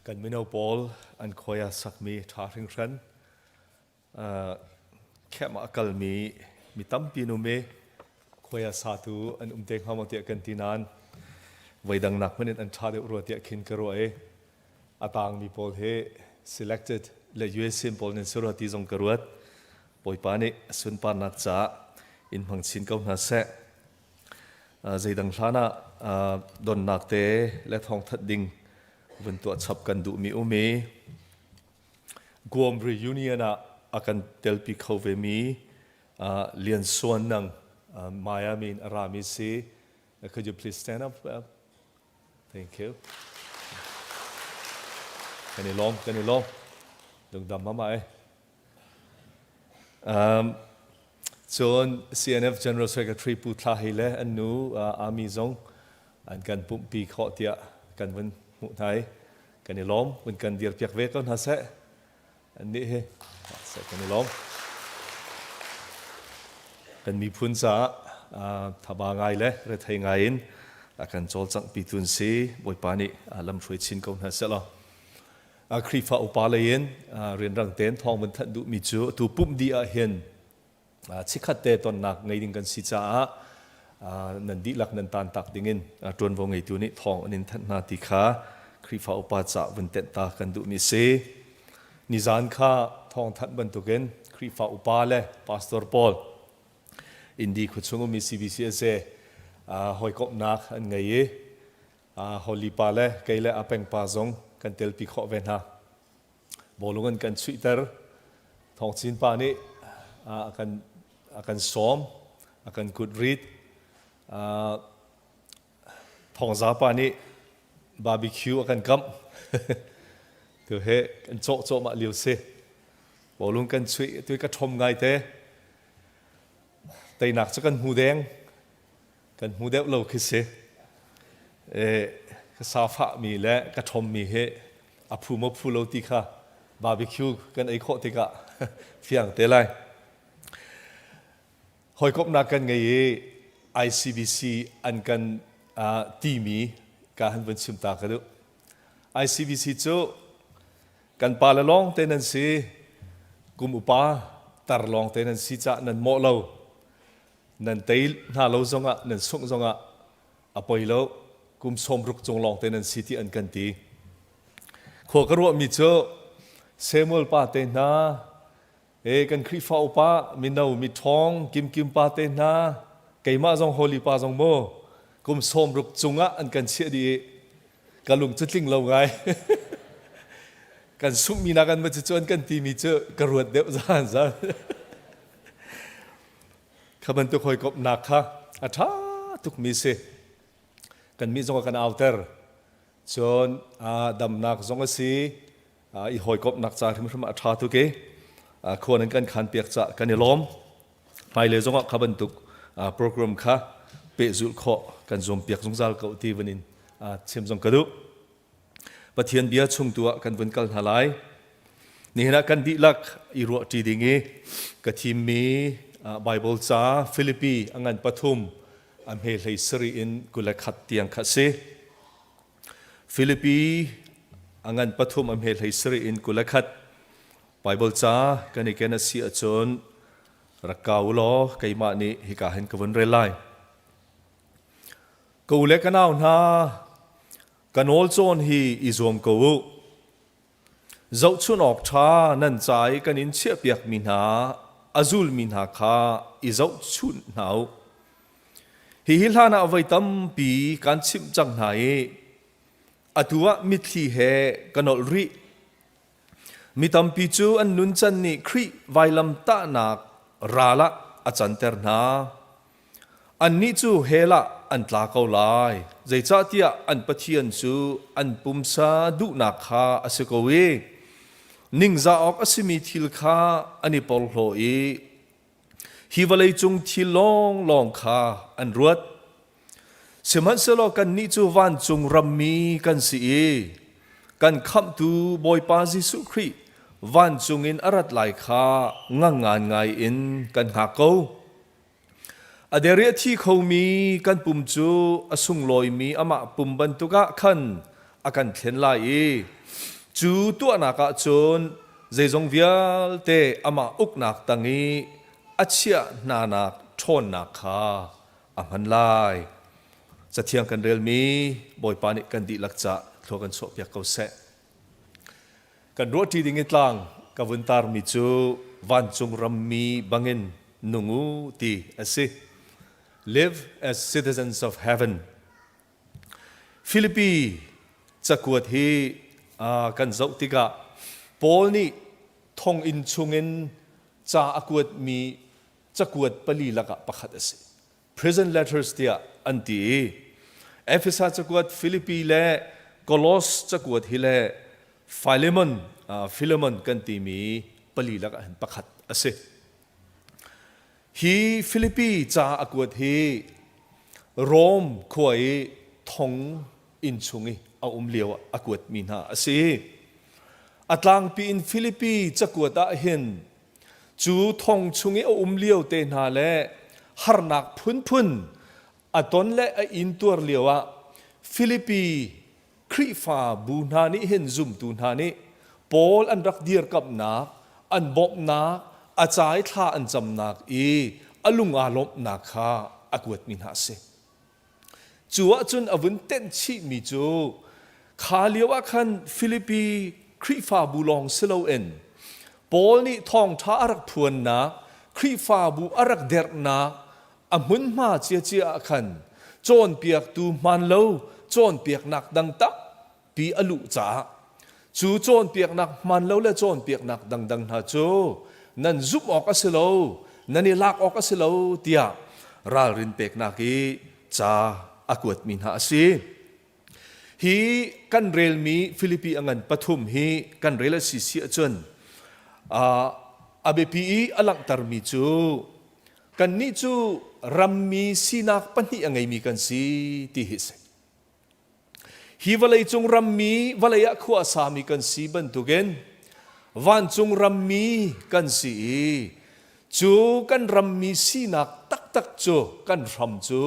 Kan mino pawl an khuai a sakmi ṭha hringhran. Khem ah a kalmi mi tampi an um i khuai a satu an um te hnga maw tiah kan ti nain voidang nak hmanh in an ṭha deuh rua tiah khin ka ruah i a tangmi pawl hi selected le USM pawl nan si rua ti zong ka ruat. Bawipa nih a sunparnak caah in hmang chin ko hna seh. Zeidang hlan ah donnak te le thawngthat ding vun tuah chap kan duhmi um i Guam reunion ah a kan telpi kho vemi Lian Suan Nang Miami in a rami si. Could you please stand up? Thank you. Kan i lawm, kan i lawm. Lungdam mama ai. Cun CNF General Secretary Pu Thla Hei le an nu Ami zong an kan pumhpi khawh tiah kan vun hmuh hna i kan i lawm. Vun kan dirpiak ve ko hna seh. Annih hi seh kan i lawm. Kan miphun caah thaba ngai le rethei ngai in a kan cawlcanghpi tu an si. Bawipa nih lamhruai chin ko hna seh law. Khrihfa upa lei in rianrang tein thawng vun thanh duhmi cu atu pumh dih ah hin chikkhat te tonnak ngei ding kan si caah nan dihlak nan tan tak dingin ṭuanvo ngeitu nih thawng an in thanh hna ti kha Khrihfa upa ca vun tenh ta kan duhmi si. Nizan kha thawng thanh bantukin Khrihfa upa le pastor pawl Indi khuachung ummi CBCSA hawikomhnak an ngei i Holy pa le kei le a peng pa zong kan telpi khawh ve hna. Bawlung an kan chuihter. Thawngchin pa nih a kan a kan sawm, a kan kut rit. Thawngza pa nih barbecue a kan kamh. Tu he kan cawh cawh mah lio si. Bawlung kan chuih tu ka ṭhom ngai te. Teinak cu kan hmu deng. Kan hmu deuh lo khi si. Ka sa fahmi le ka ṭhommi hi a phu maw phu lo ti kha barbecue kan ei khawh tikah fiang te lai. Hawikomhnak kan ngei i ICBC an kan timi ka han vun chim ta ka duh. ICBC cu kan pale lawng te nan si, kum upa tar lawng te nan si cah nan mawh lo. Nan tei hna lo zongah nan sungh zongah a poi lo kum 60 cung lawng te nan si ti an kan ti. Khua ka ruahmi cu Samuel pa te hna e kan Khrihfa upa mino miṭhawng kimkim pa te hna keimah zong Holy pa zong mu kum 60 cungah an kan chiah dih i ka lung cu tling lo ngai. Kan sunghmi nak an ma cu an kan timi cu ka ruat deuh zan zan. Kha bantuk hawikomhnak kha a ṭha tukmi si. Kannih zong a kan auter. Cun damnak zong a si. I hawikomhnak ca hrimhrim a ṭha tuk i khua nan kan khan piak cah kan i lawm. Hmailei zongah kha bantuk program kha pehzulh khawh kan zuampiak zungzal ko ti van in chim zong ka duh. Pathian bia chung tu ah kan vun kal hna lai. Nihin ah kan dihlak i ruahṭi ding i ka thimmi Bible ca Filipi a ngan pathum a hme hlei sarih in 21 tiang kha si. Filipi a ngan pathum a hme hlei sarih in 21 Bible ca kan i ken a si ahcun rak kau law keimah nih hika hin ka vun rel lai. Ka u le ka nau hna, ka nawl cawn hi i zuam ko u. Zohchunh awk ṭha nan ca i kan in chiahpiakmi hna a zulmi hna kha i zohchunh hna u. Hihi hlanah voi tampi kaan chimh cang hna i atu ah mitthli he ka nolh rih. Mi tampi cu an nuncan nih Khrih vailamtahnak ral ah a canter hna. Annih cu hell ah an tla ko lai, zeicahtiah an Pathian cu an pumsa duhnak kha a si ko i ningzah awk a simi thil kha an i porhlaw i hi vawleicung thil lawnglawng kha an ruat. Sihmanhsehlaw kannih cu vancung rammi kan si i kan khamhtu Bawipa Jesuh Khrih vancung in a rat lai kha ngangngan ngai in kan hngak ko. A der i a thi khomi kan pum cu a sunglawimi amah pum bantuk ah khan a kan thlen lai i. Cu tuahnak ah cun zeizong vialte amah uknak tang i a chiah hnanak ṭhawnnak kha a hman lai. Cathiang kan relmi Bawipa nih kan dihlak ca thlua kan chuahpiak ko seh. Kan ruahṭi ding i tlang ka vun tarmi cu vancung rammi bangin nung u ti a si. Live as citizens of heaven. Filipi cakuat hi kan zoh tikah Paul nih thonginn chungin ca a kuatmi cakuat pali lakah pakhat a si. Prison letters tiah an ti i Efesa cakuat, Filipi le Kolos cakuat hi le Philemon, Philemon kan timi pali lakah hin pakhat a si. Hi Filipi ca a kuat hi Rom khua i thong inn chung i a um lio ah a kuatmi hna a si. A tlangpi in Filipi cakuat ah hin cu thong chung i a um lio te hna le harnak phunphun a ton le a intuar lio ah Filipi Khrihfabu hna nih hin zumtu hna nih Paul an rak dirkamhnak, an bawmhnak, a ca i thla an camnak i a lung aa lawmhnak kha a kuatmi hna a si. Cu ahcun a vun tenh chihmi cu kha lio ah khan Filipi Khrihfabu lawng si loin Paul nih thawngṭha a rak phuannak, Khrihfabu a rak derhnak a hmunhma ciacia ah khan cawnpiaktu hmaan lo cawnpiaknak dang tampi a luh caah cu cawnpiaknak hmaan lo le cawnpiaknak dangdang hna cu nan zumh awk a si lo, nan i lak awk a si lo tiah ralrin peknak i ca a kuatmi hna a si. Hi kan relmi Filipi a ngan pathum hi kan rel a si si ahcun a biapi i a langhtermi cu kannih cu rammi sinak pahnih a ngeimi kan si ti hi a si. Hi vawleicung rammi vawlei ah khua a sami kan si bantukin vancung rammi kan si i cu kan rammi sinak taktak cu kan hram cu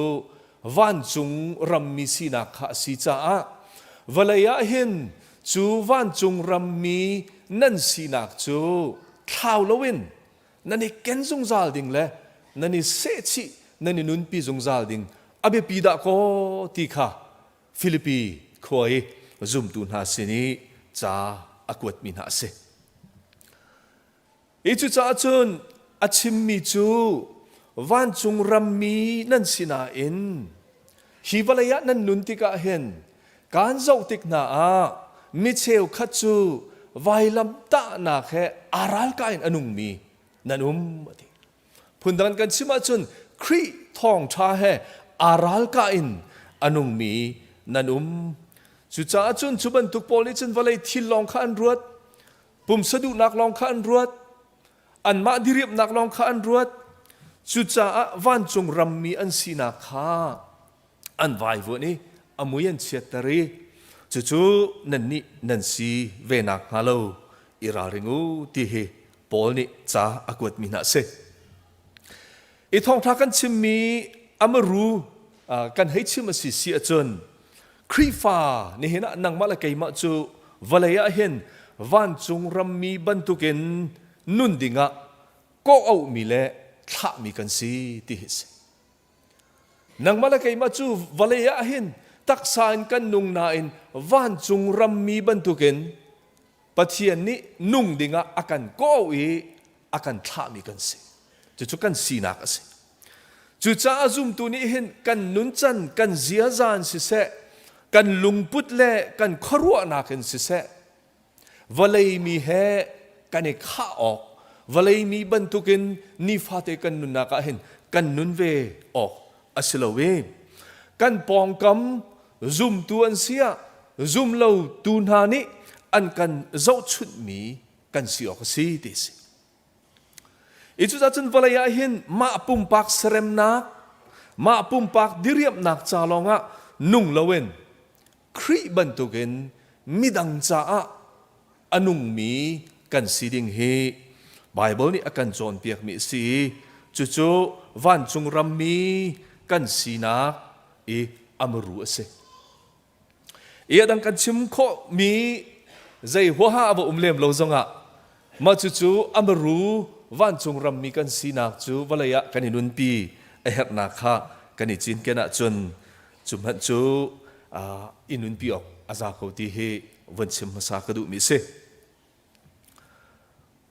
vancung rammi sinak kha a si caah vawlei ah hin cu vancung rammi nan sinak cu thlau loin nan i ken zungzal ding le nan i sehchih nan i nunpi zungzal ding a biapi dah kaw ti kha Filipi khua i zumtu hna sin i ca a kuatmi hna a si. I cucaah cun a chimmi cu vancung rammi nan si nain hi vawlei ah nan nun tikah hin kaan zoh tik hna ah mi cheukhat cu vailam tahnak he aa ralkah in a nungmi nan um a ti. Phundang kan chim ahcun Khrih thawngṭha he aa ralkah in a nungmi nan um. Cucaah cun cu bantuk pawl nih cun vawlei thil lawng kha an ruat, pumsa duhnak lawng kha an ruat, anmah diriamhnak lawng kha an ruat. Cucaah vancung rammi an sinak kha an vaivuan i a mui an chiatter i cucu nannih nan si ve nak hnga lo i ralring u ti hi Paul nih ca a kuatmi hna a si. I thawngṭha kan chimmi amaru kan hei chim a si si ahcun Khrihfa nihin ah nangmah le keimah cu vawlei ah hin vancung rammi bantukin nun dingah kawh auhmi le thlahmi kan si ti hi a si. Nangmah le keimah cu vawlei ah hin taksa in kan nung nain vancung rammi bantukin Pathian nih nung dingah a kan kawh i a kan thlahmi kan si. Cucu kan sinak a si. Cucaah zumtu nih hin kan nuncan, kan ziaza in siseh, kan lungput le kan khuaruahnak in siseh, vawlei mi he kan i khah awk, vawlei mi bantukin nifate kan nunnak ah hin kan nun ve awk a si lo i kan pawngkam zumtu an si ah zumlo tu hna nih an kan zohchunhmi kan si awk a si ti a si. I cucacun vawlei ah hin mah pumpak seremnak, mah pumpak diriamhnak ca lawngah nung loin Khrih bantukin midang caah a nungmi kan si ding hi Baibal nih a kan cawnpiakmi a si i cucu vancung rammi kan sinak i a muru a si. I a dang kan chim khawhmi. Zei huaha a va um lem lo zongah mah cucu amaru vancung rammi kan sinak cu vawlei ah kan i nunpi a herhnak kha kan i cinken ahcun cu hmanh cu i nunpi awk a za ko ti hi vun chim hmasa ka duhmi a si.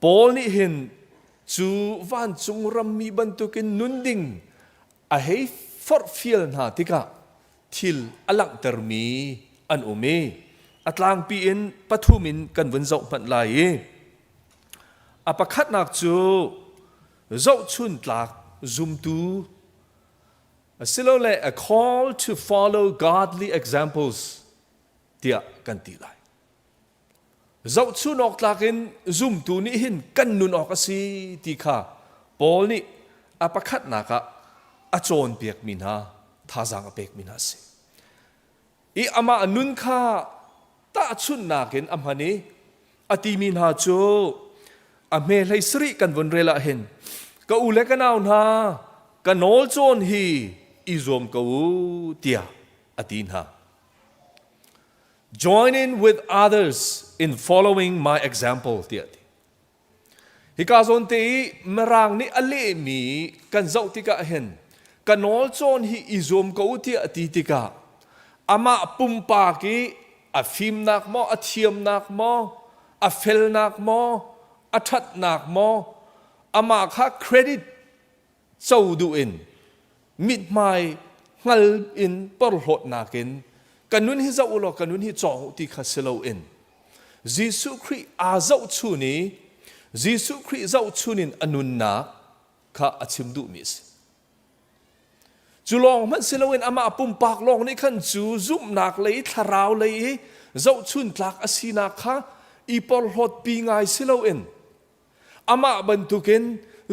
Paul nih hin cu vancung rammi bantukin nun ding a hei forhfial hna tikah thil a langhtermi an um i a tlangpi in pathum in kan vun zoh hmanh lai i a pakhatnak cu zohchun tlak zumtu asilole a call to follow godly examples tiah kan ti lai. Zohchun awk tlak in zumtu nih hin kan nun awk a si ti kha Paul nih a pakhatnak ah a cawnpiakmi hna thazaang a pekmi hna a si. I amah nun kha tahchunhnak in a hman i a timi hna cu a hme hlei sarih kan vun rel ah hin ka u le ka nau hna ka nawl cawn hi i zuam ko u tiah a ti hna. Join in with others in following my example tiah ti. Hika zawn te i Mirang nih a lehmi kan zoh tikah hin ka nawl cawn hi i zuam ko u tiah a ti tikah amah pumpak i a fimnak maw, a thiamnak maw, a felnak maw, a ṭhatnak maw, amah kha credit co duh in mithmai hngal in porhlawtnak in ka nun hi zoh u law ka nun hi cawng u ti kha si loin Jesuh Khrih aa zohchun i Jesuh Khrih zohchun in a nunnak kha a chim duhmi a si. Cu lawng hmanh si loin amah pumpak lawng nih khan cu zumhnak lei thlarau lei i zohchun tlak a sinak kha i porhlawtpi ngai si loin Amah bantukin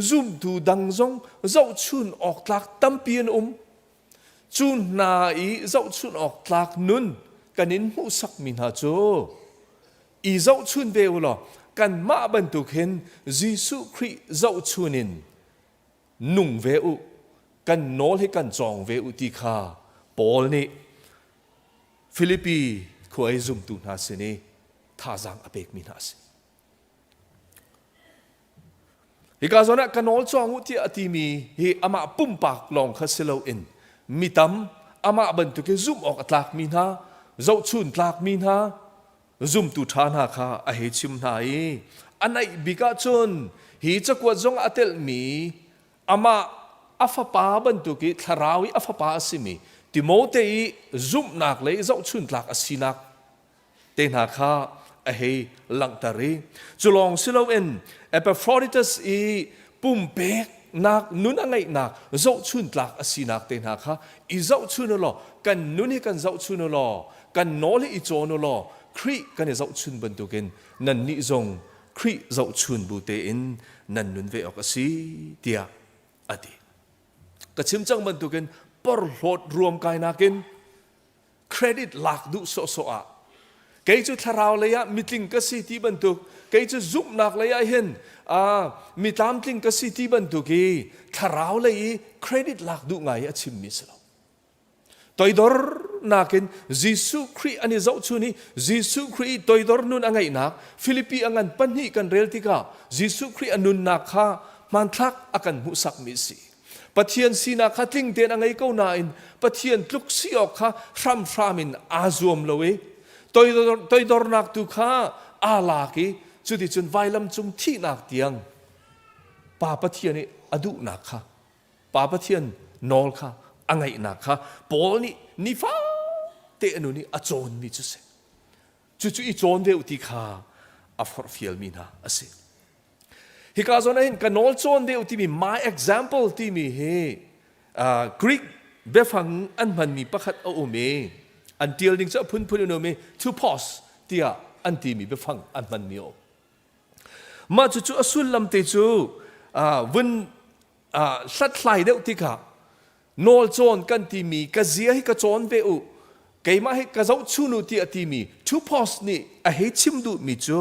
zumtu dang zong zohchun awk tlak tampi an um. Cu hna i zohchun awk tlak nun kan in hmuhsakmi hna cu i zohchun ve u law kanmah bantuk hin Jesuh Khrih zohchun in nung ve u, kan nawl hi kan cawng ve u ti kha Paul nih Filipi khua i zumtu hna sin i thazaang a pekmi hna a si. Hika zawn ah ka nawl cawng u tiah a timi hi amah pumpak lawng kha si loin mi tam amah bantuk i zumh awk a tlakmi hna, zohchun tlakmi hna, zumtu ṭha hna kha a hei chim hna i a naih bik ahcun hi cakuat zong ah a telhmi amah a fapa bantuk i thlarau i a fapa a simi Timote i zumhnak le zohchun tlak a sinak te hna kha a hei langhter i cu lawng si loin Epaphroditus i pumpeknak nun a ngeihnak zohchun tlak a sinak te hna kha i zohchun u law kan nun hi kan zohchun u law kan nawl hi i cawn u law Khrih kan i zohchun bantukin nannih zong Khrih zohchun bu tein nan nun ve awk a si tiah a ti. Ka chim cang bantukin porhlawt ruamkainak in credit lak duh sawhsawh ah kei cu thlarau lei ah mitling ka si ti bantuk kei cu zumhnak lei ah hin mi tlamtling ka si ti bantuk i thlarau lei i credit lak duh ngai a chimmi si lo toidor nakin Jesuh Khrih an i zohchun i Jesuh Khrih i toidor nun a ngeihnak Filipi a ngan pahnih kan rel tikah Jesuh Khrih a nunnak kha hmanthlak a kan hmuhsakmi a si Pathian sinak kha tling tein a ngei ko nain Pathian tluk si awk kha hramhram in aa zuam lo i toidornak tu kha aa lak i cuticun vailam cung thihnak tiang Pa Pathian i a duhnak kha Pa Pathian nawl kha a ngaihnak kha Paul nih nifate a nun i a cawnmi cu si. Cucu i cawn ve u ti kha a forhfialmi hna a si. Hika zawn ah hin ka nawl cawn deuh timi my example timi hi Greek biafang an hmanmi pakhat a um i an tial ding cu a phunphun in um i to pause tiah an timi biafang an hmanmi a um. Mah cucu a sullam te cu vun hlathlai deuh tikah Nawl cawn kan timi ka zia hi ka cawn ve u keimah hi ka zohchun u tiah timi Tupos nih a hei chim duhmi cu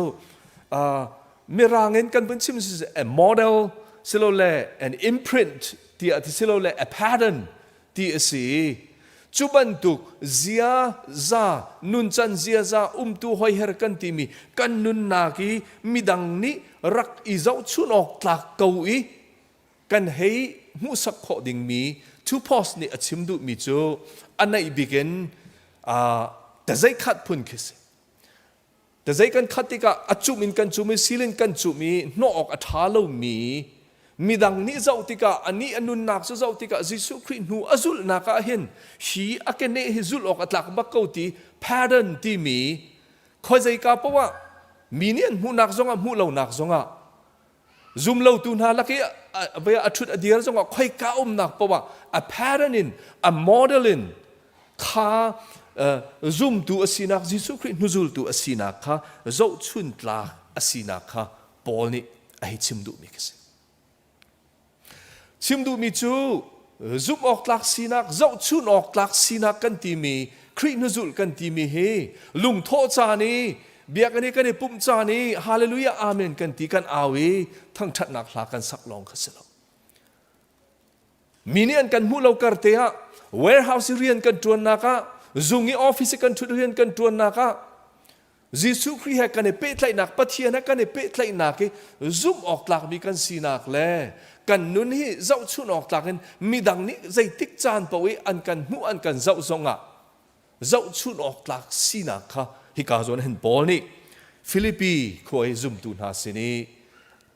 mirang in kan vun chim si a model silole an imprint tiah ti silole a pattern ti a si. Cu bantuk ziaza, nuncan ziaza, umtu hoiher kan timi kan nunnak i midang nih rak i zohchun awk tlak ko i kan hei hmuhsak khawh dingmi Tupos nih a chim duhmi cu a naih bik in tazei khat phun khi si. Tazei kan khat tikah a cumh in kan cum i sil in kan cumh i hnawh awk a ṭha lomi midang nih zoh tikah anih a nunnak cu zoh tikah Jesuh Khrih hnu a zulhnak ah hin hi a keneh hi zulh awk a tlak bak ko ti pattern timi khuazeika poah ah mi nih an hmuhnak zongah hmuh lonak zongah Zumlotu hna lak i a ṭhut a dir zongah khoika umnak paoh ah a pattern in a model in kha zumtu a sinak Jesuh Khrih hnuzultu a sinak kha zohchun tlak a sinak kha Paul nih a hei chim duhmi khi si. Chim duhmi cu zumh awk tlak sinak, zohchun awk tlak sinak kan timi, Khrih hnuzulh kan timi hi lungthawh caan i biakinn i kan i pumh caan i hallelujah amen kan ti kan au i thangṭhatnak hla kan sak lawng kha si lo. Mi nih an kan hmuh lo kar te ah warehouse i rian kan ṭuannak ah zung i office i kan ṭhut rian kan ṭuannak ah Jesuh Khrih he kan i pehtlaihnak Pathian he kan i pehtlaihnak hi zumh awk tlakmi kan sinak le kan nun hi zohchunh awk tlak in midang nih zeitik caan paoh i an kan hmuh an kan zoh zongah zohchunh awk tlak sinak kha hika zawn hin Paul nih Filipi khua i zumtu hna sin i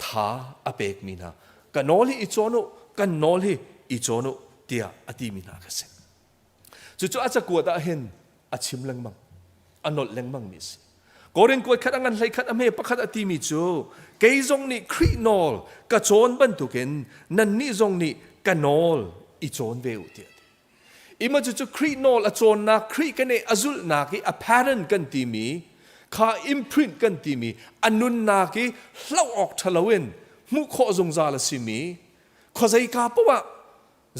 tha a pekmi hna ka nawl hi i cawn u kan nawl hi i cawn u tiah a timi hna kha si. Cucu a cakuat ah hin a chim lengmang, a nolh lengmang mi a si. Korin kuat khat a ngan hlei khat a hme pakhat a timi cu kei zong nih Khrih nawl ka cawn bantukin nannih zong nih ka nawl i cawn ve u tiah a ti. Ima cucu Khrih nawl a cawnnak, Khrih kan i a zulhnak i a pattern kan timi, kha imprint kan timi, a nunnak i hloh awk ṭhalo in hmuh khawh zungzal a simi, khuazeika paoh ah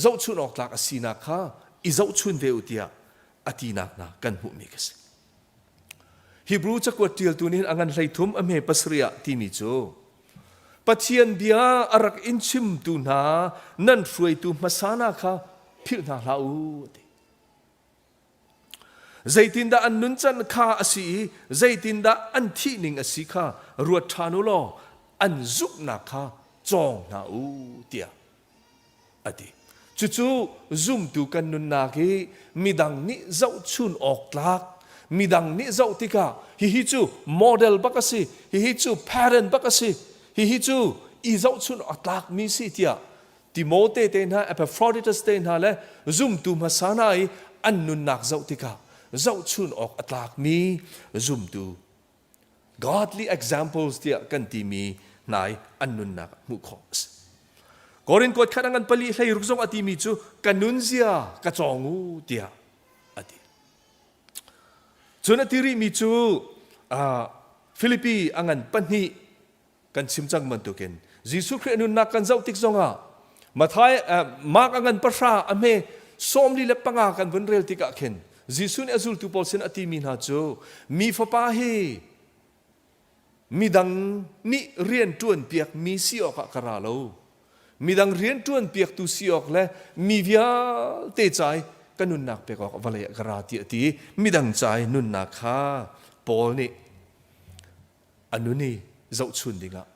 zohchun awk tlak a sinak kha i zohchun ve u tiah a tinak hna kan hmuhmi ka si. Hebrew cakuat ṭialtu nih a ngan 13 a hme pasarih ah timi cu Pathian bia a rak in chimtu hna nan hruaitu hmasa hna kha philh hna hlah u ti. Zeitindah an nuncan kha a si i zeitindah an thih ning a si kha ruat ṭhan u law an zumhnak kha cawng hna u tiah a ti. Cucu zumtu kan nunnak hi midang nih zohchun awk tlak, midang nih zoh tikah hihi cu model bak a si, hihi cu parent bak a si, hihi cu i zohchun awk tlakmi si tiah Timote te hna, Epaphroditus te hna le zumtu hmasa hna i an nunnak zoh tikah zohchun awk a tlakmi zumtu godly examples tiah kan timi hna i an nunnak hmuh khawh a si. Korin kuat khat a ngan pali hlei ruk zong a timi cu ka nunzia ka cawng u tiah a ti. Cun a ti rihmi cu Filipi a ngan pahnih kan chim cang bantukin Jesuh Khrih a nunnak kan zoh tik zongah Mathai Mark a ngan pahra a hme 45 kan vun rel tikah khin Jesuh nih a zultu pawl sin a timi hna cu mi fapa hi midang nih rian ṭuan piak mi si awkah ka ra lo midang rian ṭuan piaktu si awk le mi vialte ca i ka nunnak pek awk vawlei ah ka ra tiah a ti midang ca i nunnak kha Paul nih a nun i zohchun dingah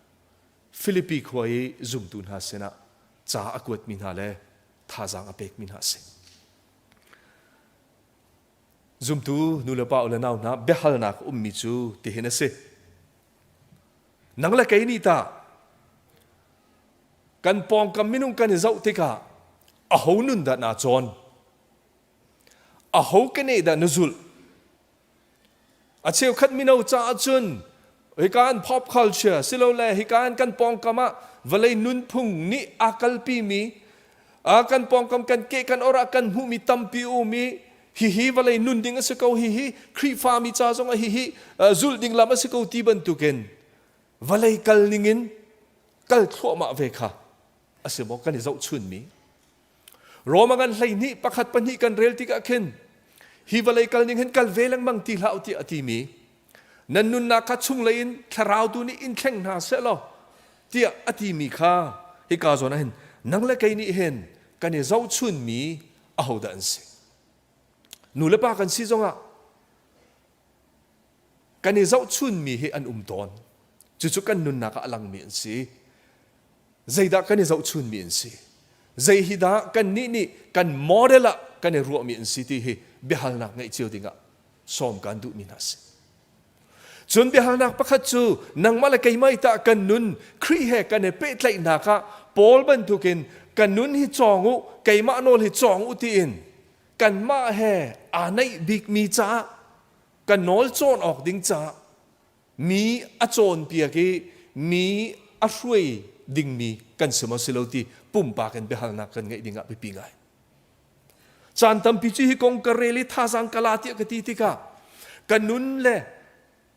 Filipi khua i zumtu hna sinah ca a kuatmi hna le thazaang a pekmi hna a si. Zumtu nu le pa u le nau hna biahalnak ummi cu tihin a si. Nang le kei nih tah kan pawngkam minung kan i zoh tikah aho nun dah naa cawn? Aho keneh dah na zulh? A cheukhat mino caah cun hika an pop culture silole hika an kan pawngkam ah vawlei nunphung nih aa kalpimi kan pawngkam kan ke kan or ah kan hmuhmi tampi um i hihi vawlei nun ding a si ko hihi Khrihfami ca zong ah hihi zulh ding lam a si ko ti bantukin vawlei kal ningin kal thluahmah ve kha a si maw kan i zohchunmi Roma ngan 12 pakhat pahnih kan rel tikah khin hi vawlei kal ning hin kal ve lengmang ti hlah u tiah a timi nan nunnak kha chunglei in thlarau tu nih in thleng hna seh law tiah a timi kha hika zawn ah hin nang le kei nih hin kan i zohchunmi ahodah an si? Nu le pa kan si zongah kan i zohchunmi hi an um tawn. Cucu kan nunnak ah a langmi an si. Zeidah kan i zohchunmi an si? Zei hi dah kannih nih kan model ah kan i ruahmi an si ti hi biahalnak ngeih cio dingah sawm kan duhmi hna si. Cun biahalnak pakhat cu nangmah le keimah i tah kan nun Khrih he kan i pehtlaihnak ah Paul bantukin kan nun hi cawng u, keimah nawl hi cawng u tiin kanmah he aa naih bikmi caah kan nawl cawn awk ding caah mi a cawnpiak i mi a hruai dingmi kan si maw si lo ti pumpak in biahalnak kan ngeih ding ah biapi ngai. Caan tampi cu hi kong ka rel i thazaang ka la tiah ka ti tikah ka nun le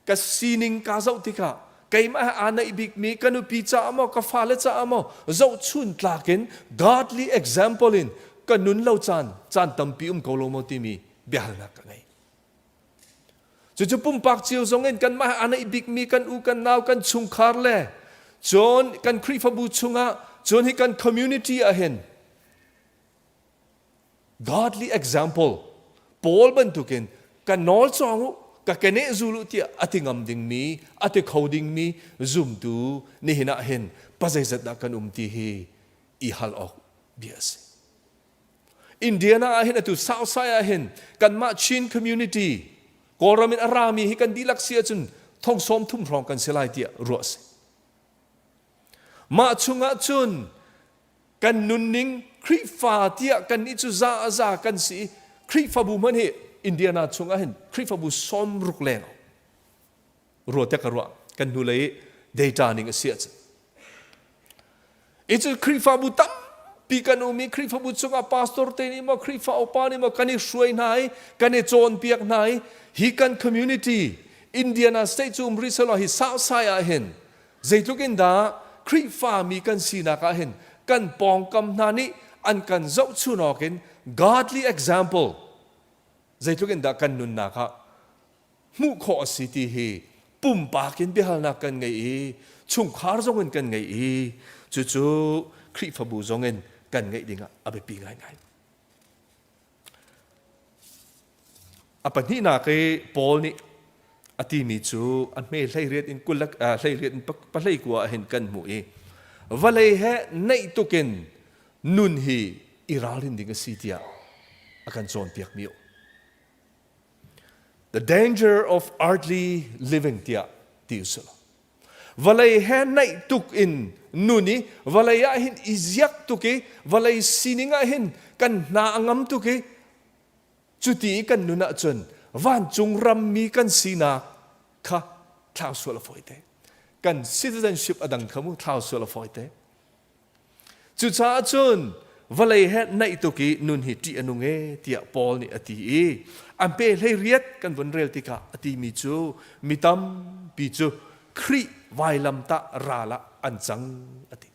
ka sining kaa zoh tikah keimah he aa naih bikmi ka nupi caah maw ka fale caah maw zohchun tlak in godly example in ka nun lo caan caan tampi um ko lo maw timi biahalnak ka ngei. Cucu pumpak cio zong in kanmah he aa naih bikmi kan u kan nau kan chungkhar le cun kan Khrihfabu chungah cun hi kan community ah hin Godly example Paul bantukin ka nawl cawng u ka keneh zul u tiah a ti ngam dingmi a ti kho dingmi zumtu nihin ah hin pazeizat dah kan um ti hi i hal awk bia a si. Indiana ah hin atu Southside ah hin kanmah Chin community Kawlram in a rami hi kan dihlak si ahcun thong sawm thum hrawng kan si lai tiah ruah a si. Mah chungah cun kan nunning Khrihfa tiah kannih cu za a za kan si i Khrihfabu hmanh hi Indiana chungah hin Khrihfabu 60 leng rua te ka ruah kan hnulei data ning a si ahcun i cu Khrihfabu tampi kan um i Khrihfabu chungah pastor te nih maw Khrihfa upa nih maw kan i hruai hna i kan i cawnpiak hna i hi kan community Indiana state cu um rih selaw hi Southside ah hin Zeitluk in dah Khrihfami kan sinak ah hin kan pawngkam hna nih an kan zohchun awk in godly example zeitluk in dah kan nunnak ah hmuh khawh a si ti hi pumpak in biahalnak kan ngei i chungkhar zong in kan ngei i cucu Khrihfabu zong in kan ngeih dingah a biapi ngaingai. A pahnihnak i Paul nih a timi cu a hme 18 in 18 in 19 ah hin kan hmuh i vawlei he naih tukin nun hi i ralrin ding a si tiah a kan cawnpiakmi a um. The danger of earthly living tiah ti usih law vawlei he naih tuk in nun i vawlei ah hin i ziak tuk i vawlei sining ah hin kan hna a ngam tuk i cuti i kan nun ahcun vancung rammi kan sinak kha thlau sual a fawi te kan citizenship a dang kha mu thlau sual a fawi te Cucaah cun vawlei he naih tuk i nun hi ṭih a nung e tiah Paul nih a ti i an pe hlei riat kan vun rel tikah a timi cu mi tampi cu Khrih vailamtah ral ah an cang a ti.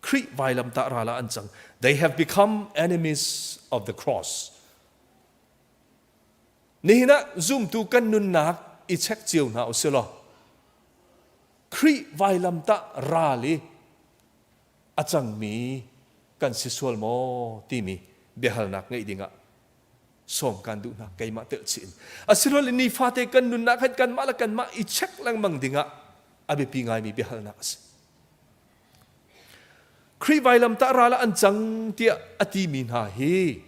Khrih vailamtah ral ah an cang. They have become enemies of the cross. Nihin ah zumtu kan nunnak i check cio hna u sih law Khrih vailamtah ral i a cangmi kan si sual maw timi biahalnak ngeih dingah sawm kan duh hna keimah telh chih in asilole nifate kan nunnak khan kanmah le kanmah i check lengmang dingah a biapi ngaimi biahalnak a si Khrih vailamtah ral ah an cang tiah a timi hna hi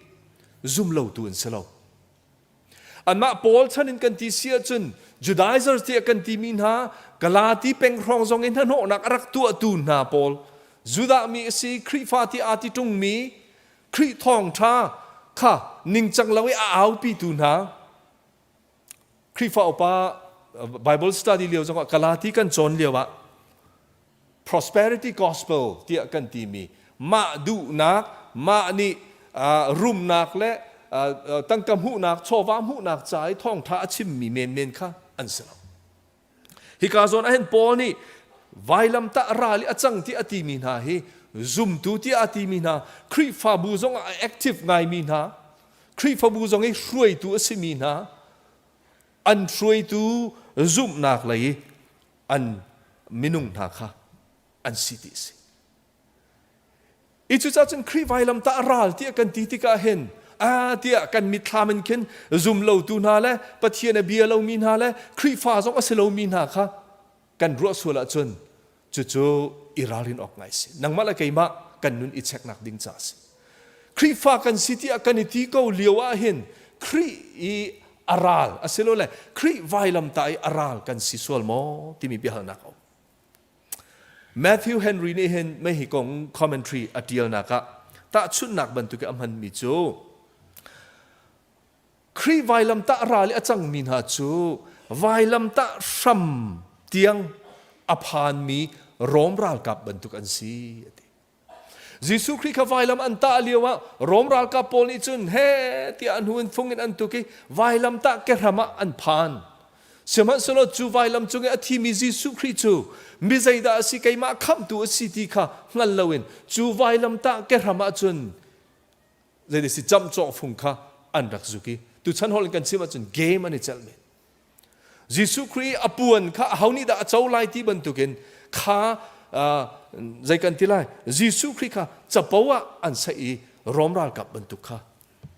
zumlotu an si lo Anmah Paul chan in kan ti si ahcun Judaizers tiah kan timi hna Galati peng hrawng zong in hnahnawhnak a rak tuahtu hna pawl Judah mi a si Khrihfa ti aa ti ṭungmi Khrih thawngṭha kha ningcang lo i a aupitu hna Khrihfa upa Bible study lio zongah Galati kan cawn lio ah prosperity gospel tiah kan timi mah duhnak mah nih rumnak le tangka hmuhnak chawva hmuhnak ca i thawngtha a chimmi menmen kha an si lo hika zawn ah hin Paul nih vailamtah ral i a cang ti a timi hna hi zumtu tiah a timi hna Khrihfabu zong ah active ngaimi hna Khrihfabu zong i hruaitu a simi hna an hruaitu zumhnak lei i an minung hna kha an si ti a si. I cucaah cun Khrih vailamtah ral tiah kan ti tikah hin Ah tiah kan mitthlam in khin zum lotu hna le Pathian a bia lomi hna le Khrihfa zong a si lomi hna kha kan ruah sual ahcun cucu i ralrin awk ngai si. Nangmah le keimah kan nun i cheknak ding ca a si. Khrihfa kan si tiah kan i ti ko lio ah hin Khrih i a ral asilole Khrih vailamtah i a ral kan si sual maw timi biahalnak a um. Matthew Henry nih hin mei hi kong commentary a ṭialnak ah tahchunhnak bantuk i a hmanmi cu Khrih vailamtah ral i a cangmi hna cu vailamtah hram tiang a phanmi Rom ralkap bantuk an si a ti. Jesuh Khrih kha vailam an tah lio ah Rom ralkap pawl nih cun he tiah an hnu in fung in an tuk i vailamtah kehram ah an phan. Sihmanhsehlaw cu vailam cung i a thimi Jesuh Khrih cu mi zeidah a si keimah khamhtu a si ti kha hngal loin cu vailamtah kehram ah cun zeidah si camcawh fung kha an rak zuk i tuchan holh in kan chim ahcun game an i celh men. Jesuh Khrih a puan kha aho nih dah a co lai ti bantukin kha zei kan ti lai Jesuh Khrih kha capo ah an saih i Rom ralkap bantuk kha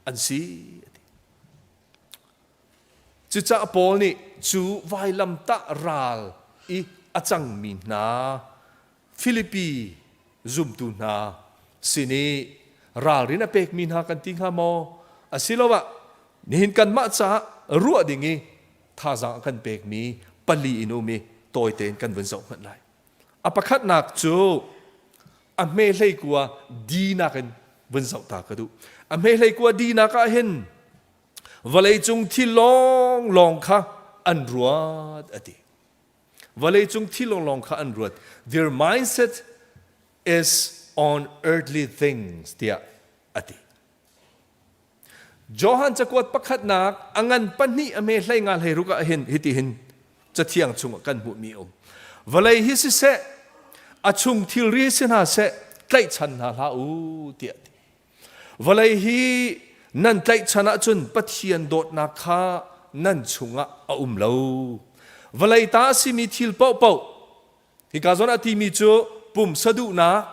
an si a ti. Cucaah Paul nih cu vailamtah ral i a cangmi hna Filipi zumtu hna sin i ralrin a pekmi hna kan ti hnga maw? Asiloah nihin kanmah caah ruah ding i thazaang a kan pekmi pali in um i tawi tein kan vun zoh hmanh lai. A pakhatnak cu a hme hlei kua dinak in vun zoh ta ka duh. A hme hlei kua dinak ah hin vawleicung thil lawnglawng kha an ruat a ti. Vawleicung thil lawnglawng kha an ruat. Their mindset is on earthly things tiah a ti. Johan cakuat pakhatnak a ngan pahnih a me hlei nga hlei ruk ah hin hiti hin cathiang chungah kan hmuhmi um. Vawlei hi siseh a chung thilri si hna seh tlaihchan hna hlah u tiah ti. Vawlei hi nan tlaihchan ahcun Pathian dawtnak kha nan chungah a um lo. Vawlei ta a simi thil paohpaoh hika zawn ah timi cu pumsa duhnak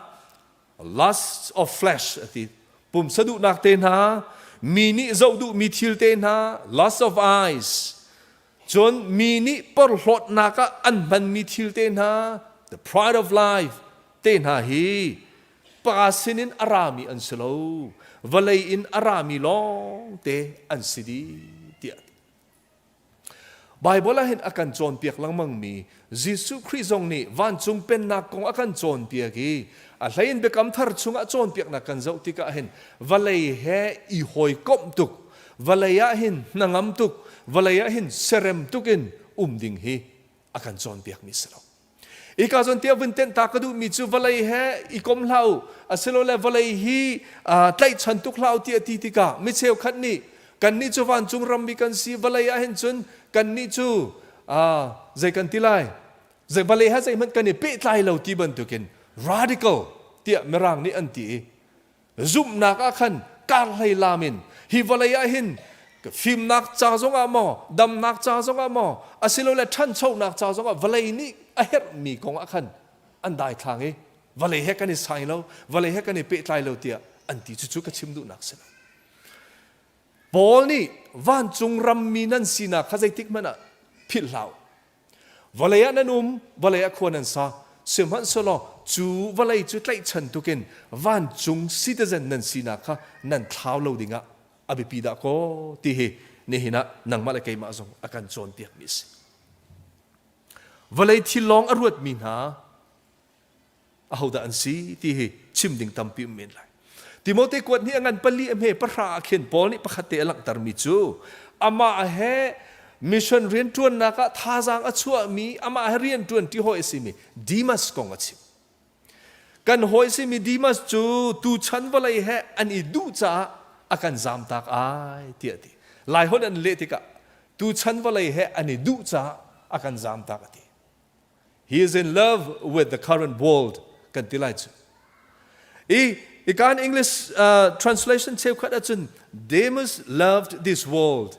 lust of flesh a ti. Pumsa duhnak te hna, mi nih zoh duhmi thil te hna, lust of eyes, cun mi nih porhlawtnak ah an hmanmi thil te hna, the pride of life te hna hi pa sinin a rami an si lo vawlei in a rami lawngte an si dih tiah Baibal ah hin a kan cawnpiak lengmangmi Jesuh Khrih zong nih vancung pennak kong a kan cawnpiak i a hleiin biakam thar chungah cawnpiaknak kan zoh tikah hin vawlei he i hawikomh tuk vawlei ah hin hnangam tuk vawlei ah hin serem tuk in um ding hi a kan cawnpiakmi si lo. Ika zawn tiah vun tenh ta ka duhmi cu vawlei he i kom hlah u asilole vawlei hi tlaihchan tuk hlah u tiah ti tikah mi cheukhat nih kannih cu vancung rammi kan si vawlei ah hin cun kannih cu zei kan ti lai zei vawlei he zeihmanh kan i pehtlai lo ti bantukin radical tiah mirang nih an ti i Zumhnak ah khan karhlei lam in hi vawlei ah hin fimnak ca zongah maw damnak ca zongah maw asilole ṭhanchonak ca zongah vawlei nih a herhmi kong ah khan an daithlang i vawlei he kan i sai lo vawlei he kan i pehtlai lo tiah an ti cucu ka chim duhnak si lo Paul nih vancung rammi nan sinak kha zeitik hmanh ah philh hlah u Vawlei ah nan um, vawlei ah khua nan sa. Sihmanhsehlaw cu vawlei cu tlaihchan tukin vancung citizen nan sinak kha nan thlau lo dingah a biapi dah kaw ti hi nihin ah nangmah le keimah zong a kan cawnpiakmi a si. Vawlei thil lawng a ruatmi hna ahodah an si ti hi chim ding tampi um men lai. Timote kuat nih a ngan pali a hme pahra ah khin Paul nih pakhat te a langhtermi cu amah he mission rianṭuannak ah thazaang a chuahmi amah he rianṭuan ṭi hawi a simi Demas kong a chim. Kan hawi simi Demas cu tuchan vawlei he an i duh caah a kan zamtak ai tiah a ti. Lai holh an leh tikah tuchan vawlei he an i duh caah a kan zamtak a ti. He is in love with the current world kan ti lai cu. I ikan English translation cheukhat ahcun Demas loved this world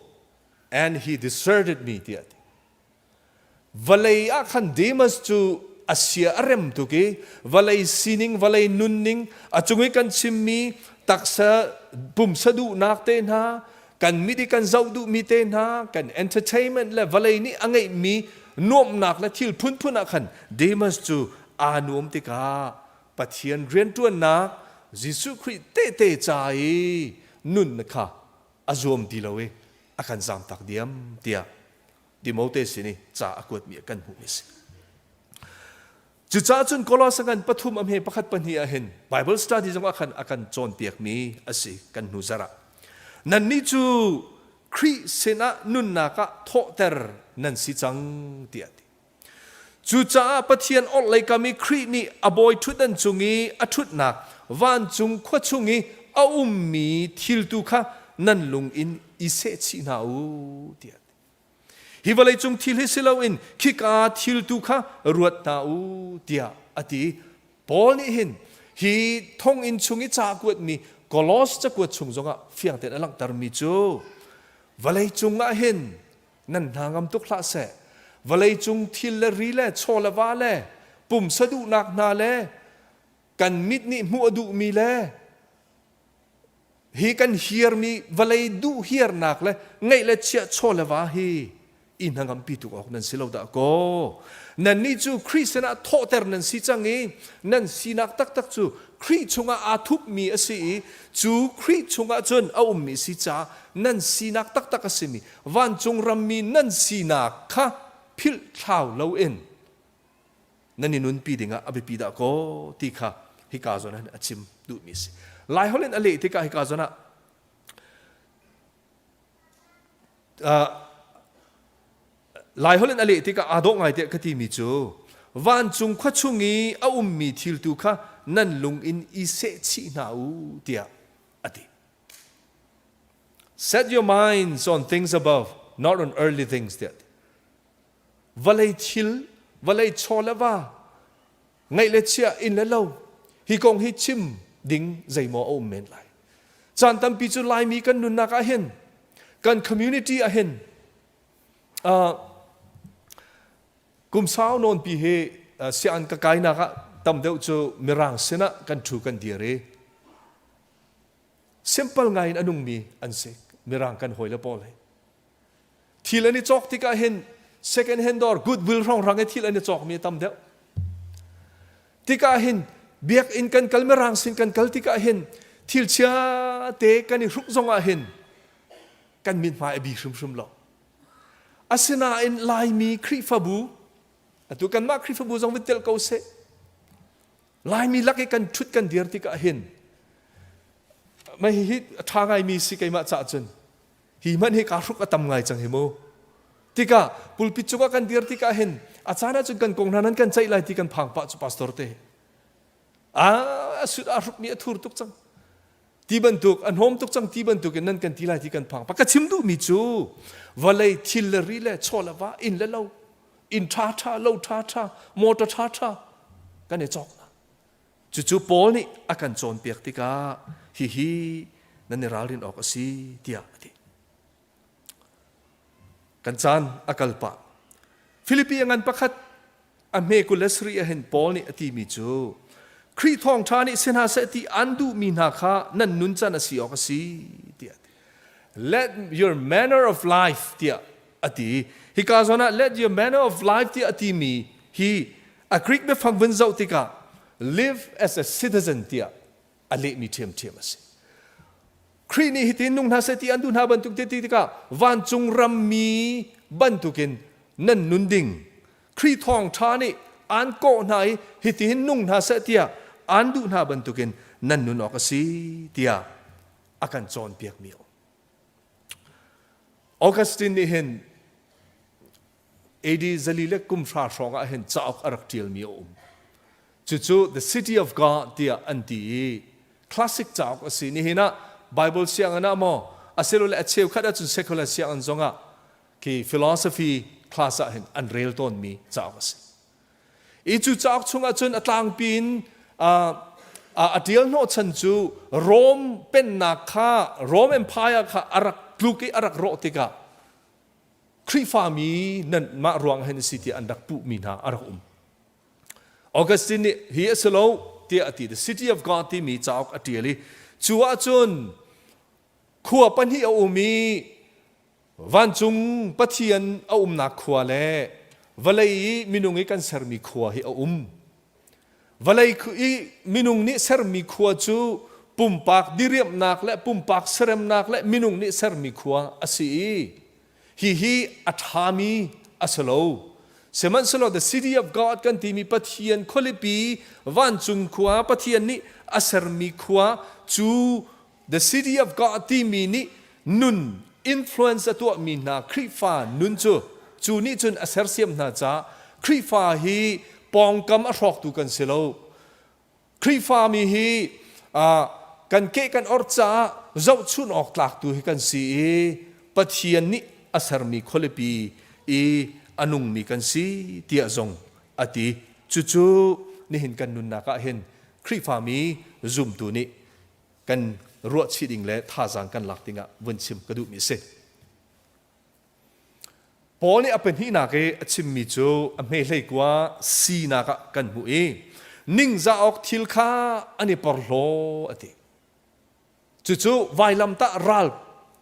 and he deserted me tiah ti. Vawlei ah khan Demas cu a sia a rem tuk i vawlei sining vawlei nunning a cung i kan chimmi Taksa pumsa duhnak te hna, kan mit i kan zoh duhmi te hna, kan entertainment le vawlei nih a ngeihmi nuamhnak le thil phunphun ah khan Demas cu aa nuam tikah Pathian rianṭuannak Jesuh Khrih tehte ca i nun kha a zuam ti lo i a kan zaamtak diam tiah Timote sin i ca a kuatmi ah kan hmuhmi a si. Cucaah cun Kolosa ngan pathum a hme pakhat pahnih ah hin Bible study zong ah khan a kan cawnpiakmi a si kan hnu zarh ah. Nannih cu Khrih sinah nunnak ah thawhter nan si cang tiah a ti. Cucaah Pathian orhlei kam i Khrih nih a bawi ṭhutdan cung i a ṭhutnak vancung khua chung i a ummi thil tu kha nan lung in i sehchih hna u tiah a ti. Hi vawleicung thil hi si loin khika thil tu kha ruat hna u tiah a ti. Paul nih hin hi thonginn chung i ca kuatmi Kolos cakuat chung zongah fiang tein a langhtermi cu vawleicung ah hin nan hna ngam tuk hlah seh. Vawleicung thil le ri le chaw le va le pumsa duhnak hna le kan mit nih hmuh a duhmi le Hi kan hiarmi vawlei duh hiarnak le ngeih le chiah chaw le va hi i hnangampi tuk awk nan si lo dah kaw. Nannih cu Khrih sinah thawhter nan si cang i nan sinak taktak cu Khrih chungah aa thupmi a si i cu Khrih chungah cun a ummi si caah nan sinak taktak a simi vancung rammi nan sinak kha philh thlau loin nan i nunpi dingah a biapi dah kaw ti kha hika zawn ah a chim duhmi a si. Laiholh in a leh tikah hika zawn ah Laiholh in a leh tikah aa dawh ngai tiah ka timi cu vancung khua chung i a ummi thil tu kha nan lung in i sehchih hna u tiah a ti. Set your minds on things above, not on earthly things tiah Vawlei thil, vawlei chaw le va, ngeih le chiah, inn le lo, hi kong hi chim ding zeimaw a um men lai. Caan tampi cu Laimi kan nunnak ah hin, kan community ah hin, uh, kum sau nawnpi hi uh, sianginn ka kainak ah tam deuh cu mirang sinah kan ṭhu kan dir i simple ngai in a nungmi an si mirang kan hawi le pawl hi Thil an i cawk tikah hin second hand dawr goodwill hrawnghrang i thil an i cawkmi a tam deuh. Tikah hin biakinn kan kal mirang sin kan kal tikah hin thil chia te kan i hruk zongah hin kan mithmai a bi hrimhrim lo. Asinain Laimi Khrihfabu atu kanmah Khrihfabu zong vun telh ko seh. Laimi lak i kan ṭhut kan dir tikah hin mah hihi a ṭha ngaimi si keimah cah cun Hi hmanh hi kaa hruk a tam ngai cang hi mu. Tikah pulpit cungah kan dir tikah hin a caan ahcun kan kong hna nan kan ceih lai ti kan phang pah cu pastor te. A sut aa hrukmi a thur tuk cang. Ti bantuk a hnawm tuk cang ti bantuk in nan kan ti lai ti kan phang. Pa ka chim duhmi cu vawlei thil le ri le chaw le va inn le lo inn ṭha ṭha lo ṭha ṭha motor ṭha ṭha kan i cawk na. Cucu Paul nih a kan cawnpiak tikah hihi nan i ralrin awk a si tiah a ti. Kan caan a kal pah. Filipi a ngan pakhat a hme 27 ah hin Paul nih a timi cu Khrih thawngṭha nih si hna seh ti an duhmi hna kha nan nuncan a si awk a si tiah a ti. Let your manner of life tiah a ti. Hika zawn ah let your manner of life tiah a timi hi A Greek biafang vun zoh tikah live as a citizen tiah a lehmi ṭhiamṭhiam a si. Khrih nih hitin nung hna seh ti an duh hna bantuk ti tikah vancung rammi bantukin nan nun ding. Khrih thawngṭha nih aan kawh hna i hitihin nung hna seh tiah aan duh hna bantukin nan nun awk a si tiah a kan cawnpiakmi a um. Augustine nih hin AD zali le kum hra hrawng ah hin cauk a rak ṭialmi a um. Cucu The City of God tiah an ti i classic cauk a si. Nihin ah Bible sianginn ah maw asilole a cheukhat ahcun secular sianginn zongah khi philosophy class ah hin an rel tawnmi cauk a si. I cu cauk chungah cun a tlangpi in a ṭial hnawhchan cu Rome pennak kha Rome Empire kha a rak tluk i a rak rawh tikah Khrihfami nan mah ruang hin a si tiah an rak puhmi hna a rak um. Augustine nih hi a si lo tiah a ti. The City of God timi cauk a ṭial i. Cu ahcun khua pahnih a um i vancung Pathian a umnak khua le vawlei i minung i kan sermi khua hi a um. Vawlei i minung nih sermi khua cu pumpak diriamhnak le pumpak seremnak le minung nih sermi khua a si i hihi a ṭhami a si lo. Sihmanhsehlaw the city of God kan timi Pathian khualipi vancung khua Pathian nih a sermi khua cu the city of God timi nih nun influence a tuahmi hna Khrihfa nun cu cu nih cun a sersiam hna caah Khrihfa hi pawngkam a hrawktu kan si lo. Khrihfami hi kan keh kan orh caah zohchunh awk tlak tu hi kan si i Pathian nih a sermi khualipi i a nungmi kan si tiah zong a ti. Cucu nihin kan nunnak ah hin Khrihfami zumtu nih kan ruahchih ding le thazaang kan lak dingah vun chim ka duhmi a si. Paul nih a pahnihnak i a chimmi cu a hmehlei kua sinak ah kan hmuh i ningzah awk thil kha an i porhlaw a ti. Cucu vailamtah ral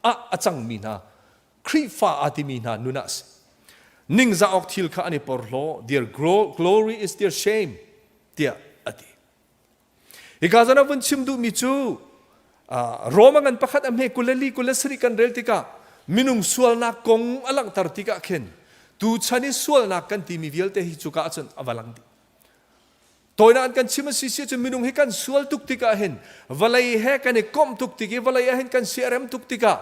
ah a cangmi hna Khrihfa aa timi hna nun ah a si. Ningzah awk thil kha an i porhlaw, their glory is their shame tiah a ti. Hika zan ah vun chim duhmi cu Roma ngan pakhat a hme 24 27 kan rel tikah minung sualnak kong a langhter tikah khin tuchan i sualnak kan timi vialte hi cuka ahcun a va lang dih. Tawinak an kan chim a si si cun minung hi kan sual tuk tikah hin vawlei he kan i komh tuk tik i vawlei ah hin kan siarem tuk tikah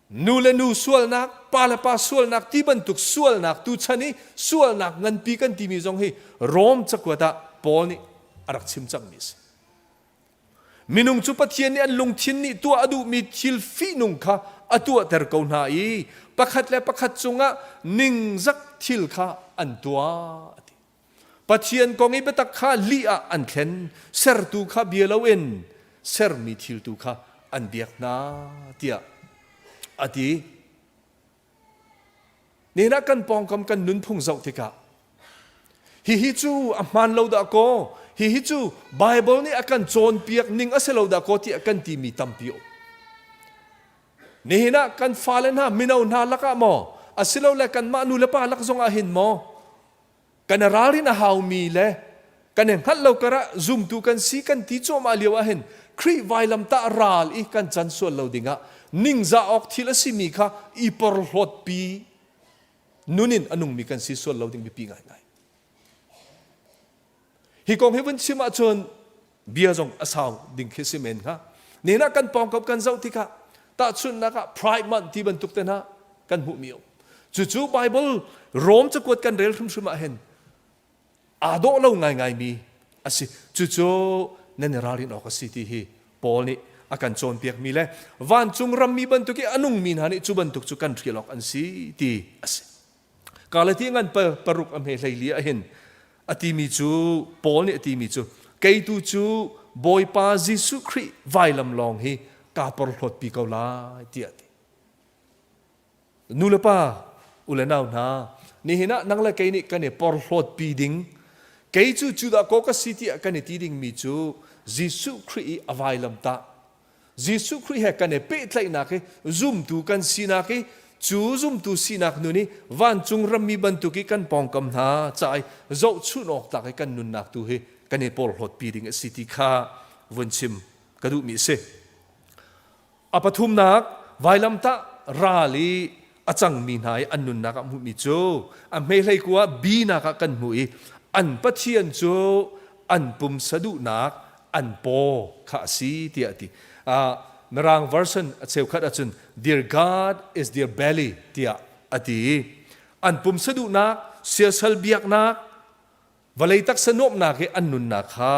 Nu le nu sualnak, pa le pa sualnak ti bantuk sualnak tuchan i sualnak nganpi kan timi zong hi Rom cakuat ah Paul nih a rak chim cangmi a si. Minung cu Pathian nih an lungthin nih tuah a duhmi thil fihnung kha a tuahter ko hna i pakhat le pakhat cungah ningzak thil kha an tuah a ti. Pathian kong i biatak kha lih ah an thlen, sertu kha bia loin sermi thil tu kha an biak hna tiah a ti. Nihin ah kan pawngkam kan nunphung zoh tikah hihi cu a hmaan lo dah kaw hihi cu Bible nih a kan cawnpiak ning a si lo dah kaw tiah kan timi tampi um. Nihin ah kan fale hna mino hna lakah maw asilole kanmah nu le pa lak zong ah hin maw kan ralrin a haumi le kan i hngalh lo karah zumtu kan si kan ti cuahmah lio ah hin Khrih vailamtah ral i kan can sual lo dingah ningzah awk thil a simi kha i porhlawtpi nun in a nungmi kan si sual lo ding biapi ngaingai. Hi kong hi vun chim ahcun bia zong a sau ding khi si men hnga. Nihin ah kan pawngkam kan zoh tikah tahchunhnak ah Pride Month ti bantuk te hna kan hmuhmi um. Cucu Bible Rom cakuat kan rel hrimhrim ah hin aa dawh lo ngaingaimi a si. Cucu nan i ralrin awk a si ti hi Paul nih a kan cawnpiakmi le vancung rammi bantuk i a nungmi hna nih cu bantuk cu kan hrial awk an si ti a si. Galati ngan paruk a hme hleili ah hin a timi cu Paul nih a timi cu kei tu cu Bawipa Jesuh Khrih vailam lawng hi kaa porhlawtpi ko lai tiah a ti. Nu le pa u le nau hna nihin ah nang le kei nih kan i porhlawtpi ding kei cu Judah ko ka si tiah kan i ti dingmi cu Jesuh Khrih i a vailam tah Jesuh Khrih he kan i pehtlaihnak hi zumtu kan sinak hi cu zumtu sinak nun i vancung rammi bantuk i kan pawngkam hna ca i zohchunh awk tlak i kan nunnak tu hi kan i porhlawtpi ding a si ti kha vun chim ka duhmi a si. A pathumnak vailamtah ral i a cangmi hna i an nunnak ah hmuhmi cu a hmehlei kua binak ah kan hmuh i an Pathian cu an pumsa duhnak an paw kha a si tiah a ti. Uh, Mirang version a cheukhat ahcun their God is their belly tiah a ti. An pumsa duhnak, siasal biaknak, vawlei taksa nuamhnak hi an nunnak kha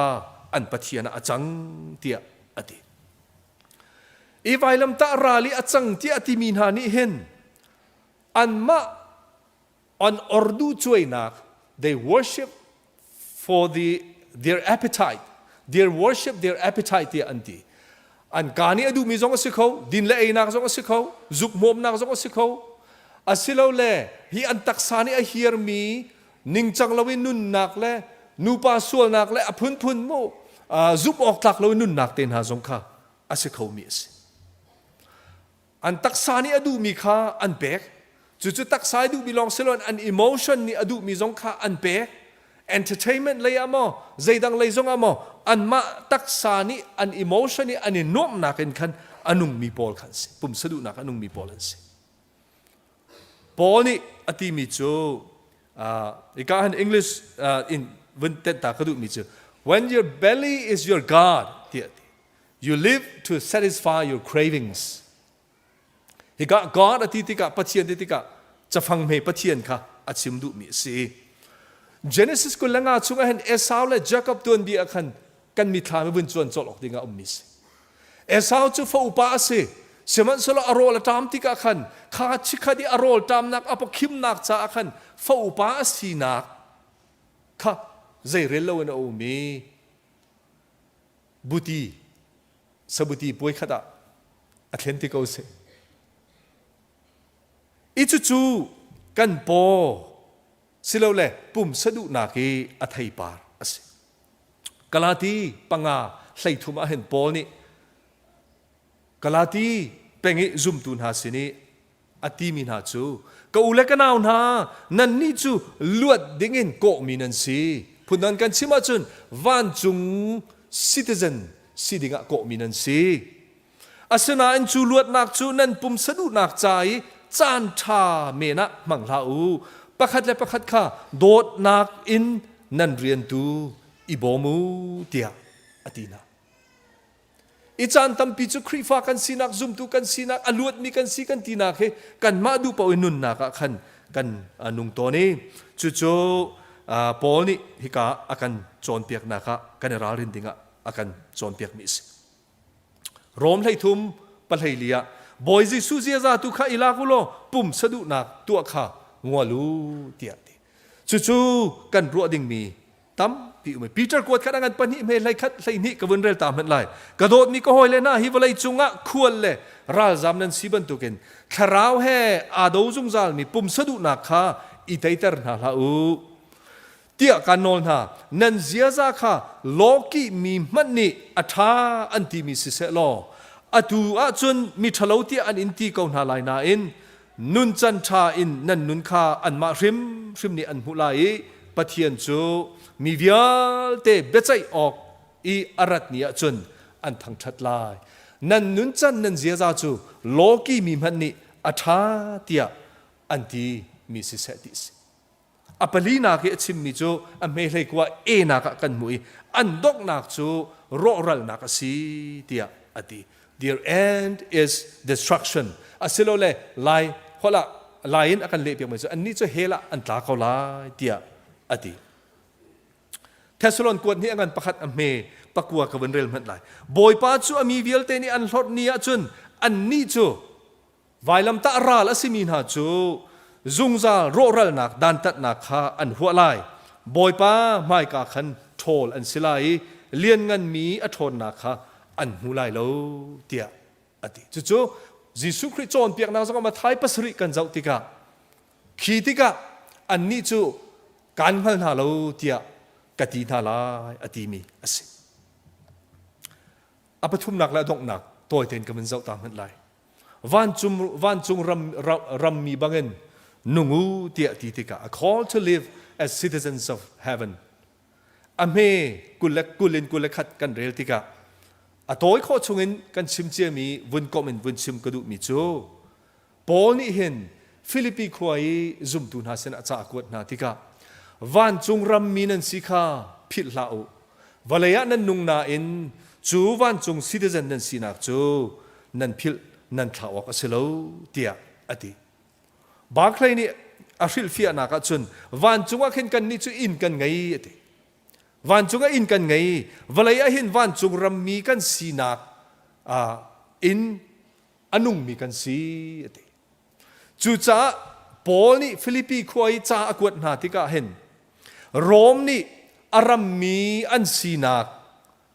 an Pathian ah a cang tiah a ti. I vailamtah ral i a cang tiah a timi hna nih hin anmah an ordu cuainak they worship for the their appetite their worship their appetite tiah an ti an ka nih a duhmi zong a si kho din le einak zong a si kho zuk hmawmnak zong a si kho asilole hi an taksa nih a hiarmi ningcang loin nunnak le nupa sualnak le a phunphun mu. zumh awk tlak lo nunnak te hna zong kha a si khomi a si. An taksa nih a duhmi kha an pek. Cucu taksa i duhmi lawng si loin an emotion nih a duhmi zong kha an pek. Entertainment lei ah maw, zeidang lei zong ah maw, anmah taksa nih an emotion i an i nuamhnak in khan a nungmi pawl kha an si. Pumsa duhnak a nungmi pawl an si. Paul nih a timi cu ika han English in vun tenh ta ka duhmi cu when your belly is your god tiah ti. You live to satisfy your cravings. Hika God a ti tikah Pathian ti tikah cafang hme Pathian kha a chim duhmi a si. Genesis 25 chungah hin Esau le Jacob tuanbia ah khan kan mithlam i vun cuan colh awk ding ah ummi si. Esau cu fa upa a si. Sihmanhsehlaw a rawl a ṭam tikah khan kha chikkhat i a rawl ṭamnak a pawkhimnak caah khan fa upa a sinak kha zeirel loin a um i buti sabuti puai khat ah a thlen ti ko seh. I cucu kan paw silole pumsa duhnak i a theipar a si. Galati panga 13 ah hin Paul nih Galati peng i zumtu hna sin i a timi hna cu ka u le ka nau hna nannih cu luat dingin kawhmi nan si phundang kan chim ahcun vancung citizen si dingah kawhmi nan si asinain cu luatnak cu nan pumsa duhnak ca i caan ṭha men ah hmang hlah u pakhat le pakhat kha dawtnak in nan rian tu i bawm u tiah a ti hna I caan tampi cu Khrihfa kan sinak, zumtu kan sinak, a luatmi kan si kan tinak hi kanmah duh paoh in nunnak ah khan kan nung tawn i cucu Paul nih hika a kan cawnpiaknak ah kan i ralrin dingah a kan cawnpiakmi a si. Rom 13 pahlei ah Bawi Jesuh ziaza tu kha i lak u law pumsa duhnak tuah kha ngol u tiah ti. Cucu kan ruah dingmi tampi um Peter kuat khat ngan pahnih hme hlei khat hlei hnih ka vun rel ta hmanh lai ka dawtmi ka hawi le hna hi vawlei cungah khual le ralzam nan si bantukin thlarau he aa do zungzal mi pumsa duhnak kha i teiter hna hlah u tiah kan nawl hna nan ziaza kha lawki mi hmanh nih a ṭha an timi siseh law atu ahcun mi ṭhalo tiah an in ti ko hna lai nain Nuncan ṭha in nan nun kha anmah hrimhrim nih an hmuh lai i Pathian cu mi vialte biaceih awk i a rat ni ahcun an thangṭhat lai. Nan nuncan nan ziaza cu lawki mi hmanh nih a ṭha tiah an ti mi siseh ti a si. A palinak i a chimmi cu a hmehlei kua enak ah kan hmuh i an donghnak cu rawhralnak a si tiah a ti. Their end is destruction. Asilole lai holh ah lai in a kan lehpiakmi cu annih cu hell ah an tla ko lai tiah a ti. Thessalon kuat nih a ngan pakhat a hme pakua ka vun rel hmanh lai. Bawipa cu a mi vialte nih an hlorh ni ahcun annih cu Vailamtah ral a simi hna cu zungzal rawhralnak dantatnak kha an huah lai. Bawipa hmaika khan ṭhawl an si lai i liannganmi a ṭhawnnak kha an hmu lai lo tiah a ti. Cucu Jesuh Khrih cawnpiaknak zong ah Matthai pasarih kan zoh tikah khi tikah annih cu kaan hngal hna lo tiah ka ti hna lai a timi a si. A pathumnak le a donghnak tawi tein ka vun zoh ta hmanh lai. Vancung, vancung ram, rammi bangin nung u tiah ti tikah a call to live as citizens of heaven. A hme 20 le 20 in 21 kan rel tikah a tawi khawh chungin kan chim ciami vun komh in vun chim ka duhmi cu Paul nih hin Filipi khua i zumtu hna sinah ca a kuat hna tikah vancung rammi nan si kha philh hlah u. Vawlei ah nan nung nain cu vancung citizen nan sinak cu nan philh nan thlah awk a si lo tiah a ti. Barclay nih a hrilhfiahnak ahcun vancung ah khin kannih cu inn kan ngei a ti. Vancung ah inn kan ngei. Vawlei ah hin vancung rammi kan sinak in a nungmi kan si a ti. Cucaah Paul nih Filipi khua i ca a kuat hna tikah hin Rom nih a rammi an sinak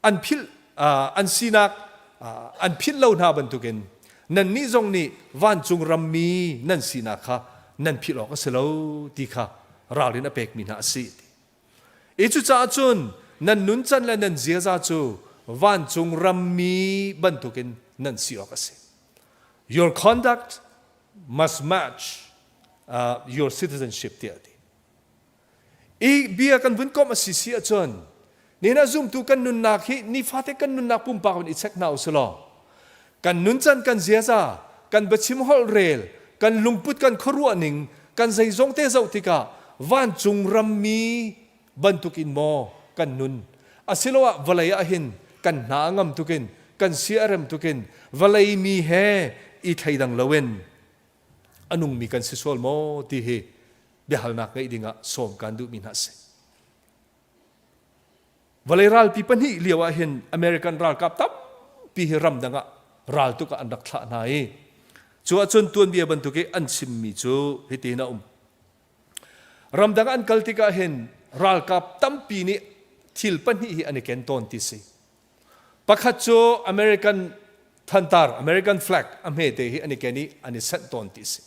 an philh an sinak an philh lo hna bantukin nannih zong nih vancung rammi nan sinak kha nan philh awk a si lo ti kha ralrin a pekmi hna a si. I cucaah cun Nan nuncan le nan ziaza cu vancung rammi bantukin nan si awk a si. Your conduct must match your citizenship tiah a ti. I bia kan vun komh a si si ahcun nihin ah zumtu kan nunnak hi nifate kan nunnak pumpak in i check hna usih law kan nuncan kan ziaza kan biachim holh rel kan lungput kan khuaruah ning kan zeizong te zoh tikah vancung rammi bantukin maw kan nun asiloah vawlei ah hin kan hna a ngam tukin kan sia a rem tukin vawlei mi he i thleidang loin a nungmi kan si sual maw ti hi biahalnak ngeih dingah sawm kan duhmi hna a si. Vawlei ralpi pahnih lio ah hin American ralkap tampi hi ramdang ah raltuk ah an rak thlah hna i cu ahcun tuanbia bantuk i an chimmi cu hitin a um. Ramdang an kal tikah hin ralkap tampi nih thil pahnih hi an i ken tawn ti si. Pakhat cu American thantar, American flag a hmete hi an i ken i an i senh tawn ti si.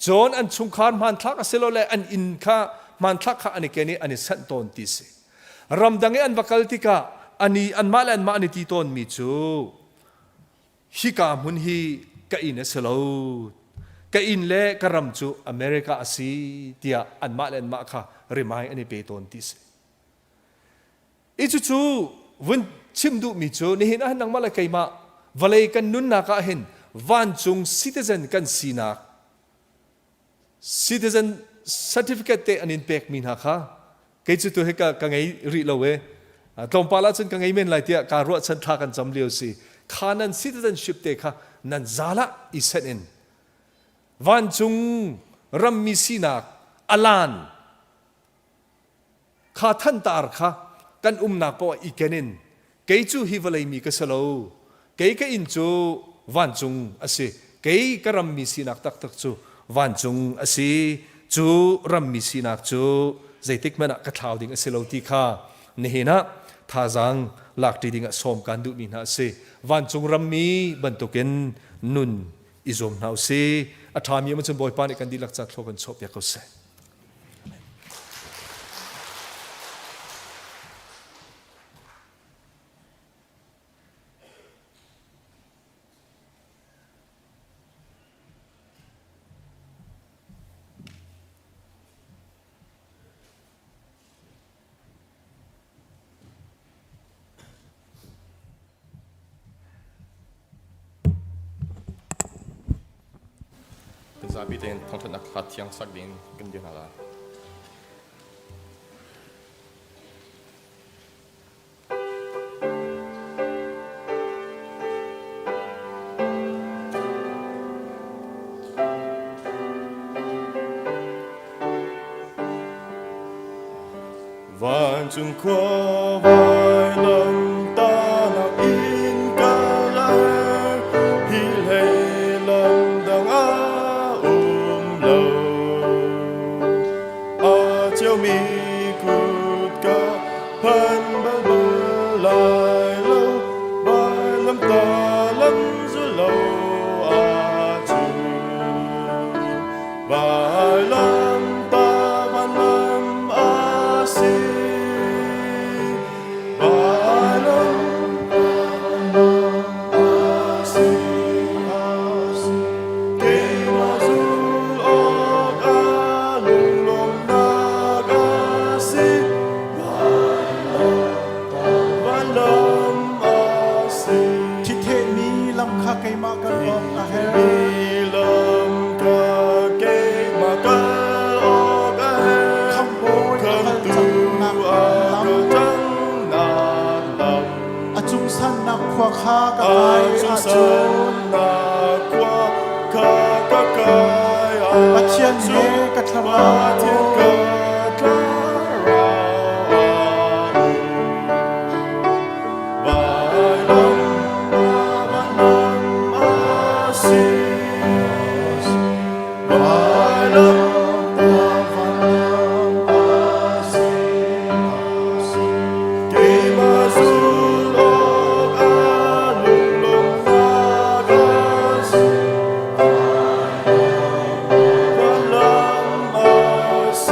Cun an chungkhar hmanthlak asilole an inn kha hmanthlak kha an i ken i an i sanh tawn ti si. Ramdang i an va kal tikah ani anmah le anmah an i ti tawnmi cu hika hmun hi ka inn a si lo. Ka inn le ka ram cu America a si tiah anmah le anmah kha rimai an i pe tawn ti si. I cucu vun chim duhmi cu nihin ah nangmah le keimah vawlei kan nunnak ah hin vancung citizen kan sinak citizen certificate te an in pekmi hna kha kei cu tu hi ka, ka ngei rih lo e tlawmpal ahcun ka ngei men lai tiah kaa ruahchan thla kan cam lio si kha nan citizenship te kha nan zal ah i senh in vancung rammi sinak alan Kha thantar kha kan umnak paoh ah i ken in kei cu hi vawlei mi ka si lo, kei ka inn cu vancung a si, kei ka rammi sinak taktak cu vancung a si, cu rammi sinak cu zeitik hmanh ah ka thlau ding a si lo ti kha nihin ah thazaang lakṭi ding ah sawm kaan duhmi hna a si. Vancung rammi bantukin nun i zuam hna u si. A ṭhami um cun Bawipa nih kan dihlak ca thlua kan chuahpiak ko seh. Kan zapi tein thangṭhatnak hla thiang sak ding kan dir hna lai. Vancung khua vailam tanak in ka lar hi hlei lam dang a um lo a ceumi kut ka phan bal bal lai lo vailam ta lam zu lo a chu Vailam ta vanlam a si. Vailam ta vanlam a si. Keimah zul awk a lunglawmhnak a si. Vailam ta vanlam a si. Thithehmi lam kha keimah kan awk a herh. Mi lam kha keimah kal awk a herh. Khamhbawi a kal Khamtu cangnak a lam. kal cangnak lam. A cung sannak khua kha ka A kai cung ahcun sannak khua kha ka kai Pathian he ahcun ka thlarau Pathian ka thlarau a um. Vailam vanlam a si. Vailam vanlam a si. Keimah zul awk a lunglawmhnak a si. Vanlam a si.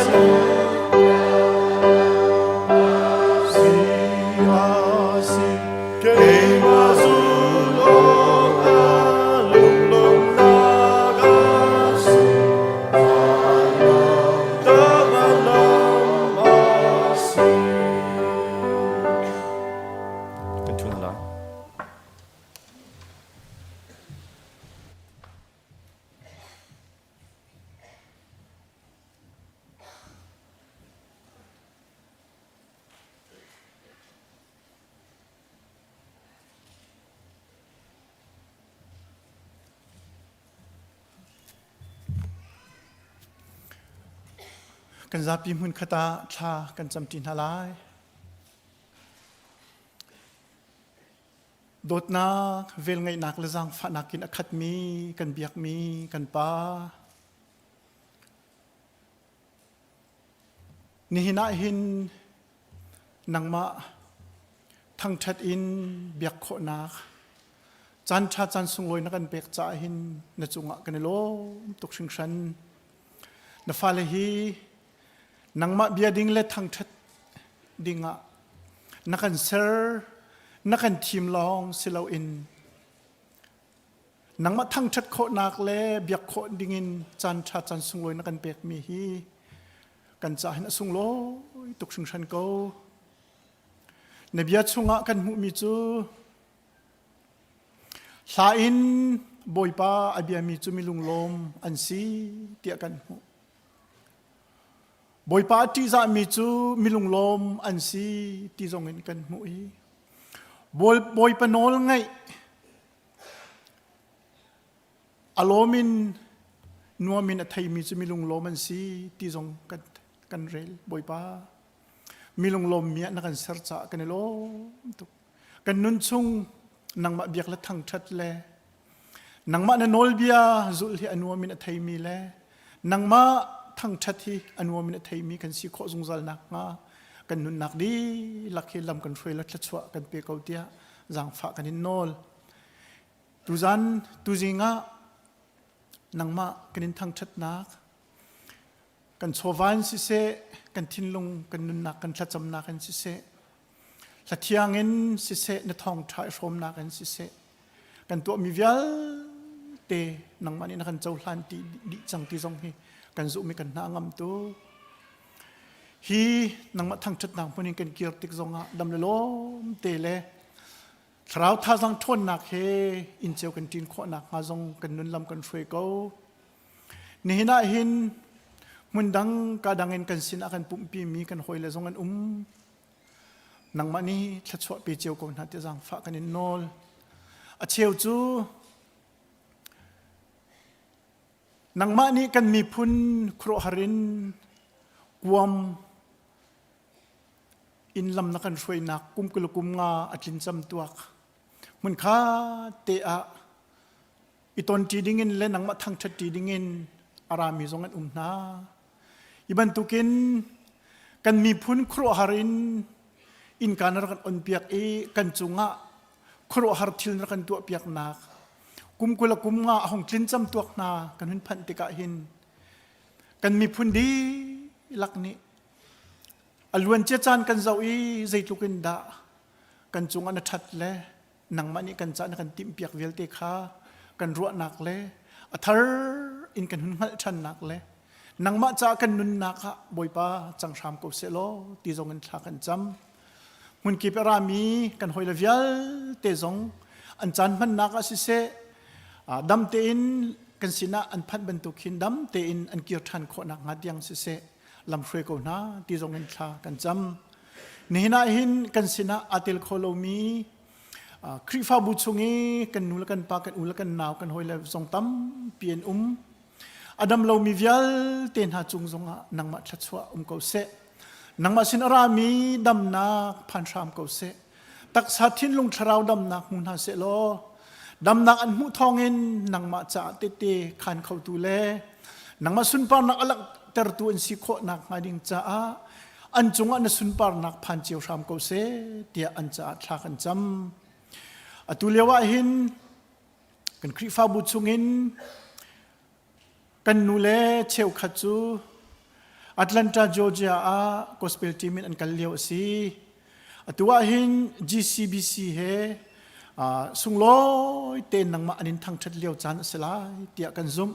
Si a si keimah zul awkah lunglawmhnak a si. Vanlam a si. Kan ṭhu hna lai. Kan zapi hmun khat ah thla kan camṭi hna lai. Dawtnak, velngeihnak le zaangfahnak in a khatmi kan biakmi kan Pa. Nihin ah hin nangmah thangṭhat in biak khawhnak caan ṭha caan sunglawi na kan pek caah hin na cungah kan i lawm tuk hringhran. Na fale hi nangmah bia ding le thangṭhat dingah na kan ser, na kan thim lawng si loin nangmah thangṭhat khawhnak le biak khawh dingin caan ṭha caan sunglawi na kan pekmi hi kan caah hin a sunglawi tuk hringhran ko. Na bia chungah kan hmuhmi cu hla in Bawipa a biami cu mi lunglawm an si tiah kan hmuh. Bawipa a ṭihzahmi cu mi lunglawm an si ti zongin kan hmuh i Bawipa nawl ngaih a lawm in nuam in a theimi cu mi lunglawm an si ti zong kan, kan rel Bawipa mi lunglawmmi ah na kan ser caah kan i lawm tuk kan nun chung nangmah biak le thangṭhat le nangmah na nawlbia zulh hi a nuam in a theimi le nangmah thangṭhat hi a nuam in a theimi kan si khawh zungzal nakhnga kan nunnak dihlak hi lam kan hruai le thluachuah kan pe ko tiah zaangfah kan in nawl. Tuzan tuzing ah nangmah kan in thangṭhatnak kan chawva in siseh kan thinlung kan nunnak kan thlacamnak in siseh hlathiang in siseh na thawngṭha i hrawmnak in siseh kan tuahmi vialte nangmah nih na kan cohlan ti dih cang ti zong hi kan zumh i kan hna ngam tuk hi nangmah thangṭhatnak hmun in kan kir tik zongah dam le lawm te le thlarau thazang ṭhawnnak he inn cio kan ṭin khawhnak hnga zong kan nun lam kan hruai ko nihin ah hin hmun dang ka dang in kan sin ah kan pumhpi mi kan hawile zong an um nangmah nih thluachuah pe cio ko hna ti zaangfah kan in nawl a cheu cu nangmah nih kan miphun khuaruahhar in kuam in lam na kan hruainak kum kul kum nga a tlin cam tuak hmun kha te ah i ton ṭi dingin le nangmah thangṭhat ṭi dingin a rami zong an um hna. Hi bantukin kan miphun khuaruahhar in innka na rak kan onpiak i kan cungah khuaruahhar thil na rak kan tuahpiaknak kum 20 kum nga a hung tlin cam tuak hna kan hun phanh tikah hin kan miphun dihlak nih a luancia caan kan zoh i zeitluk in dah kan cungah na ṭhat le nangmah nih kan ca na kan timhpiak vialte kha kan ruahnak le a thar in kan hun hngalh ṭhannak le nangmah ca kan nunnak ah Bawipa cang hram ko seh law ti zong in thla kan cam hmunkip a rami kan hawile vialte zong an caan hmannak ah siseh dam tein kan sinah an phanh bantuk hin dam tein an kir ṭhan khawhnak hnga tiang siseh lam hruai ko hna ti zong in thla kan cam nihin ah hin kan sinah aa tel kho lomi Khrihfabu chung i kan nu le kan pa kan u le kan nau kan hawile zong tampi an um a dam lomi vialte hna cung zongah nangmah thluachuah um ko seh nangmah sin a rami damnak phan hram ko seh taksa thinlung thlarau damnak hmu hna seh law damnak an hmuh thawngin nangmah caah tete khan khotu le nangmah sunparnak a langhtertu an si khawh nakhnga ding caah an cungah na sunparnak phan cio hram ko seh tiah an caah thla kan cam atu lio ah hin kan Khrihfabu chungin kan nu le cheukhat cu. Atlanta, Georgia ah gospel team in an kal lio a si. Atu ah hin GCBC he sunglawi tein nangmah an in thangṭhat lio caan a si lai tiah kan zumh.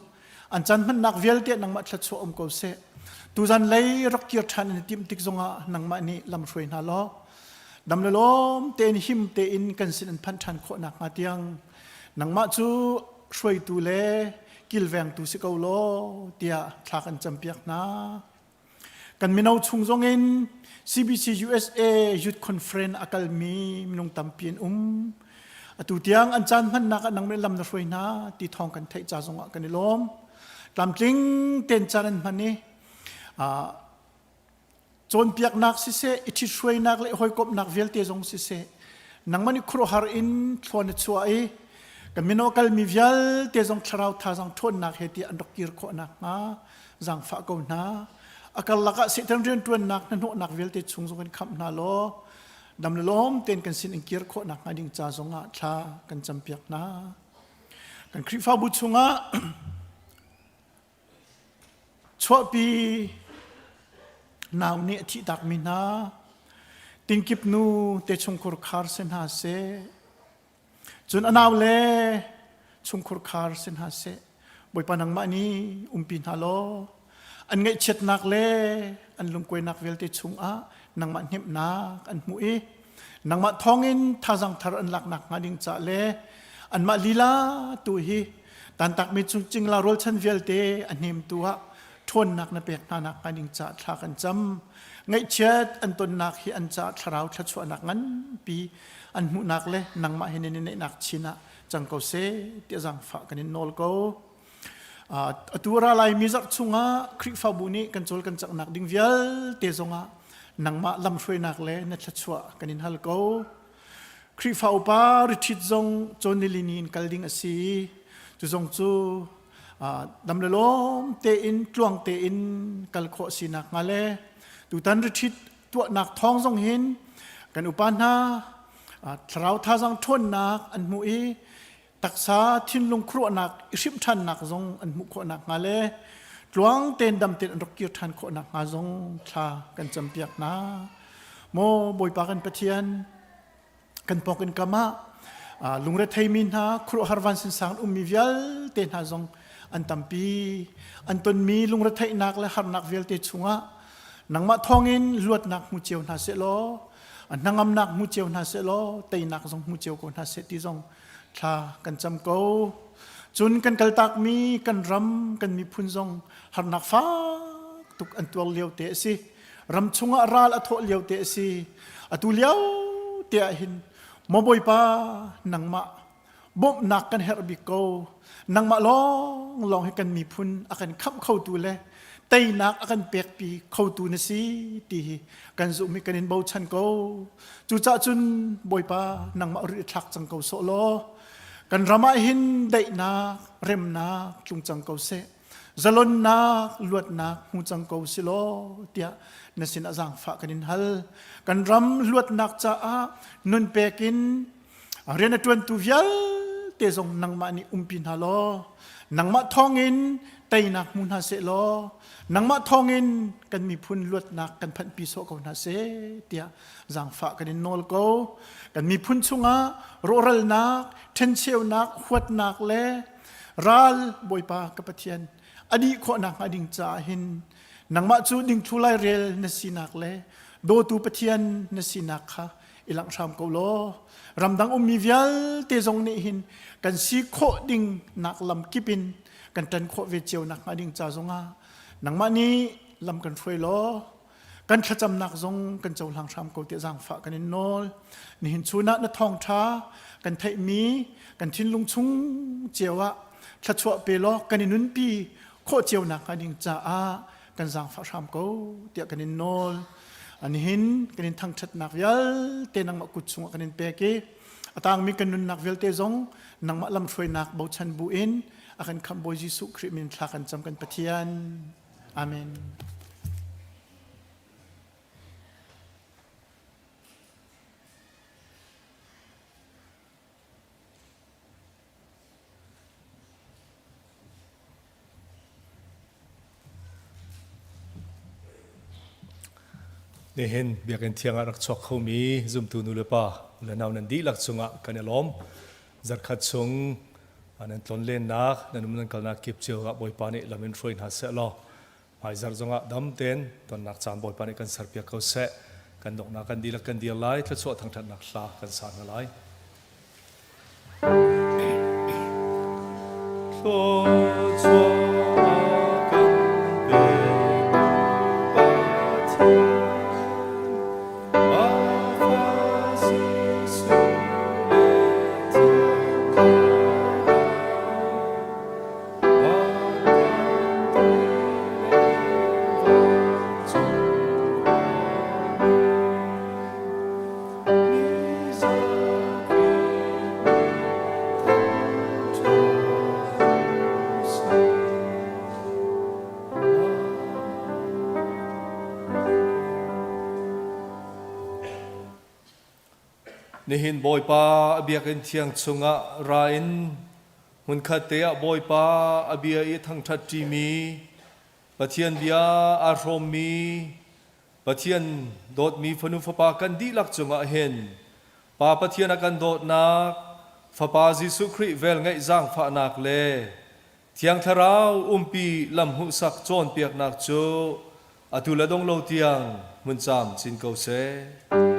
An caan hmannak vialte nangmah thluachuah um ko seh. Tuzan lei rak kir ṭhan an i timh tik zongah nangmah nih lam hruai hna law dam le lawm tein him tein kan sin an phanh ṭhan khawh nakhnga tiang nangmah cu hruaitu le kilvengtu si ko law tiah thla kan campiak hna. Kan mino chung zongin CBC USA Youth Conference a kalmi minung tampi an um. Atu tiang an caan hmannak ah nangmah lam na hruai hna ti thawng kan theih ca zongah kan i lawm. Tlamtling ten caan an hman i cawnpiaknak siseh, i ṭhithruainak le hawikomhnak vialte zong siseh, nangmah nih khuaruahhar in thluan na chuah i kan mino kalmi vialte zong thlarau thazaang ṭhawnnak he tiah an rak kir khawh nakhnga zaangfah ko hna. A karlak ah Satan rianṭuannak hnahnawhnak vialte chung zong in khamh hna law dam le lawm tein kan sin in kir khawh nakhnga ding ca zong ah thla kan campiak hna. Kan Khrihfabu chungah chuahpi nau nih a thihtakmi hna tingkip nu te chungkhur khar si hna seh Cun a naule chungkhur khar si hna seh, Bawipa nangmah nih umpi hna law an ngaihchiatnak le an lungkuainak vialte chungah nangmah hnemhnak an hmuh i nangmah thawngin thazang thar an laknak hnga ding ca le anmah lila tu hi tantakmi chung cingla rualchan vialte a hnemtu ah ṭhawnnak na pek hna nak hnga ding ca thla kan cam. Ngaihchiat an tonnak hi an ca thlarau thluachuahnak nganpi an hmuhnak le nangmah he nan i neihnak chin ah cang ko seh tiah zaangfah kan in nawl ko. Atu ra laimi zarh chungah Khrihfabu nih kan cawl kan caknak ding vialte zongah nangmah lamhruainak le na thluachuah kan in hal ko. Khrihfa upa retreat zong cawn nilini in kal ding a si. Cu zong cu dam le lawm tein tluang tein kal khawh sinak hnga le tutan retreat tuahnak thawng zong hin kan upa hna thlarau thazang ṭhawnnak an hmuh i taksa thinlung khuaruahnak i hrimh ṭhannak zong an hmuh khawhnak hnga le tluang tein dam tein an rak kir ṭhan khawhnak hnga zong thla kan campiak hna. Maw Bawipa kan Pathian, kan pawk in kam ah lungretheimi hna khuaruahhar vansinsang ummi vialte hna zong an tampi an tonmi lungretheihnak le harnak vialte chungah nangmah thawngin luatnak hmu cio hna seh law hnangamnak hmu cio hna seh law teinak zong hmu cio ko hna seh ti zong thla kan cam ko cun kan kaltakmi kan ram kan miphun zong harnak fak tuk an tuar lio te a si ram chungah ral a thawh lio te a si atu lio te ah hin maw bawipa nangmah bawmhnak kan herh bik ko nangmah lawng lawng hi kan miphun a kan khamh khotu le teinak a kan pekpi khotu na si ti hi kan zumh i kan in bochan ko cucah cun bawipa nangmah ri thlak cang ko sawh law kan ram ah hin daihnak remnak tlung cang ko seh zalonnak luatnak hmu cang ko si law tiah na sin ah zaangfah kan in hal kan ram luatnak caah nun pek in rian a ṭuantu vialte zong nangmah nih umpi hna law nangmah thawngin teinak hmu hna seh law nangmah thawngin kan miphun luatnak kan phanhpi sawh ko hna seh tiah zaangfah kan in nawl ko kan miphun chungah rawhralnak ṭhencheunak huatnak le Ral Bawipa ka Pathian a dih khawhnak hnga ding caah hin nangmah cu dingthlu lairel na sinak le dawtu Pathian na sinak kha i langh hram ko law ramdang ummi vialte zong nih hin kan si khawh ding nak lam kip in kan ṭan khawh ve cio nak hnga ding ca zongah nangmah nih lam kan hruai law kan thlacamnak zong kan cohlang hram ko tiah zaangfah kan in nawl nihin chun ah na thawngṭha kan theihmi kan thinlung chung cio ah thluachuah pe law kan i nunpi khawh cio nak hnga ding caah kan zaangfah hram ko tiah kan in nawl nihin kan in thangṭhatnak vialte nangmah kut chungah kan in pek i a tangmi kan nunnak vialte zong nangmah lamhruainak bochan bu in a kan khamh Bawi Jesuh Khrih min thla kan cam kan Pathian Amen. Nihin Biakinn thiang ah rak chuak khomi zumtu nu le pa le nau nan dihlak cungah kan i lawm. Zarkhat chung nan tlonlennak, nan um nan kalnak kip cio ah Bawipa nih lam in hruai hna seh law hmaizarh zongah dam tein tonnak caan Bawipa nih kan serpiak ko seh. Kan donghnak kan dihlak kan dir lai, thluachuah thangṭhatnak hla kan sa hna lai. Nihin Bawipa a biakinn thiang chungah ra in hmunkhat te ah Bawipa a bia i thangṭhat ṭimi Pathian bia aa hrawmmi Pathian dawtmi fanu fapa kan dihlak cungah hin Pa Pathian a kan dawtnak, Fapa Jesuh Khrih velngeih zaangfahnak le Thiang Thlarau umpi lam hmuhsak cawnpiaknak cu atu le dong lo tiang hmun caam cin ko seh.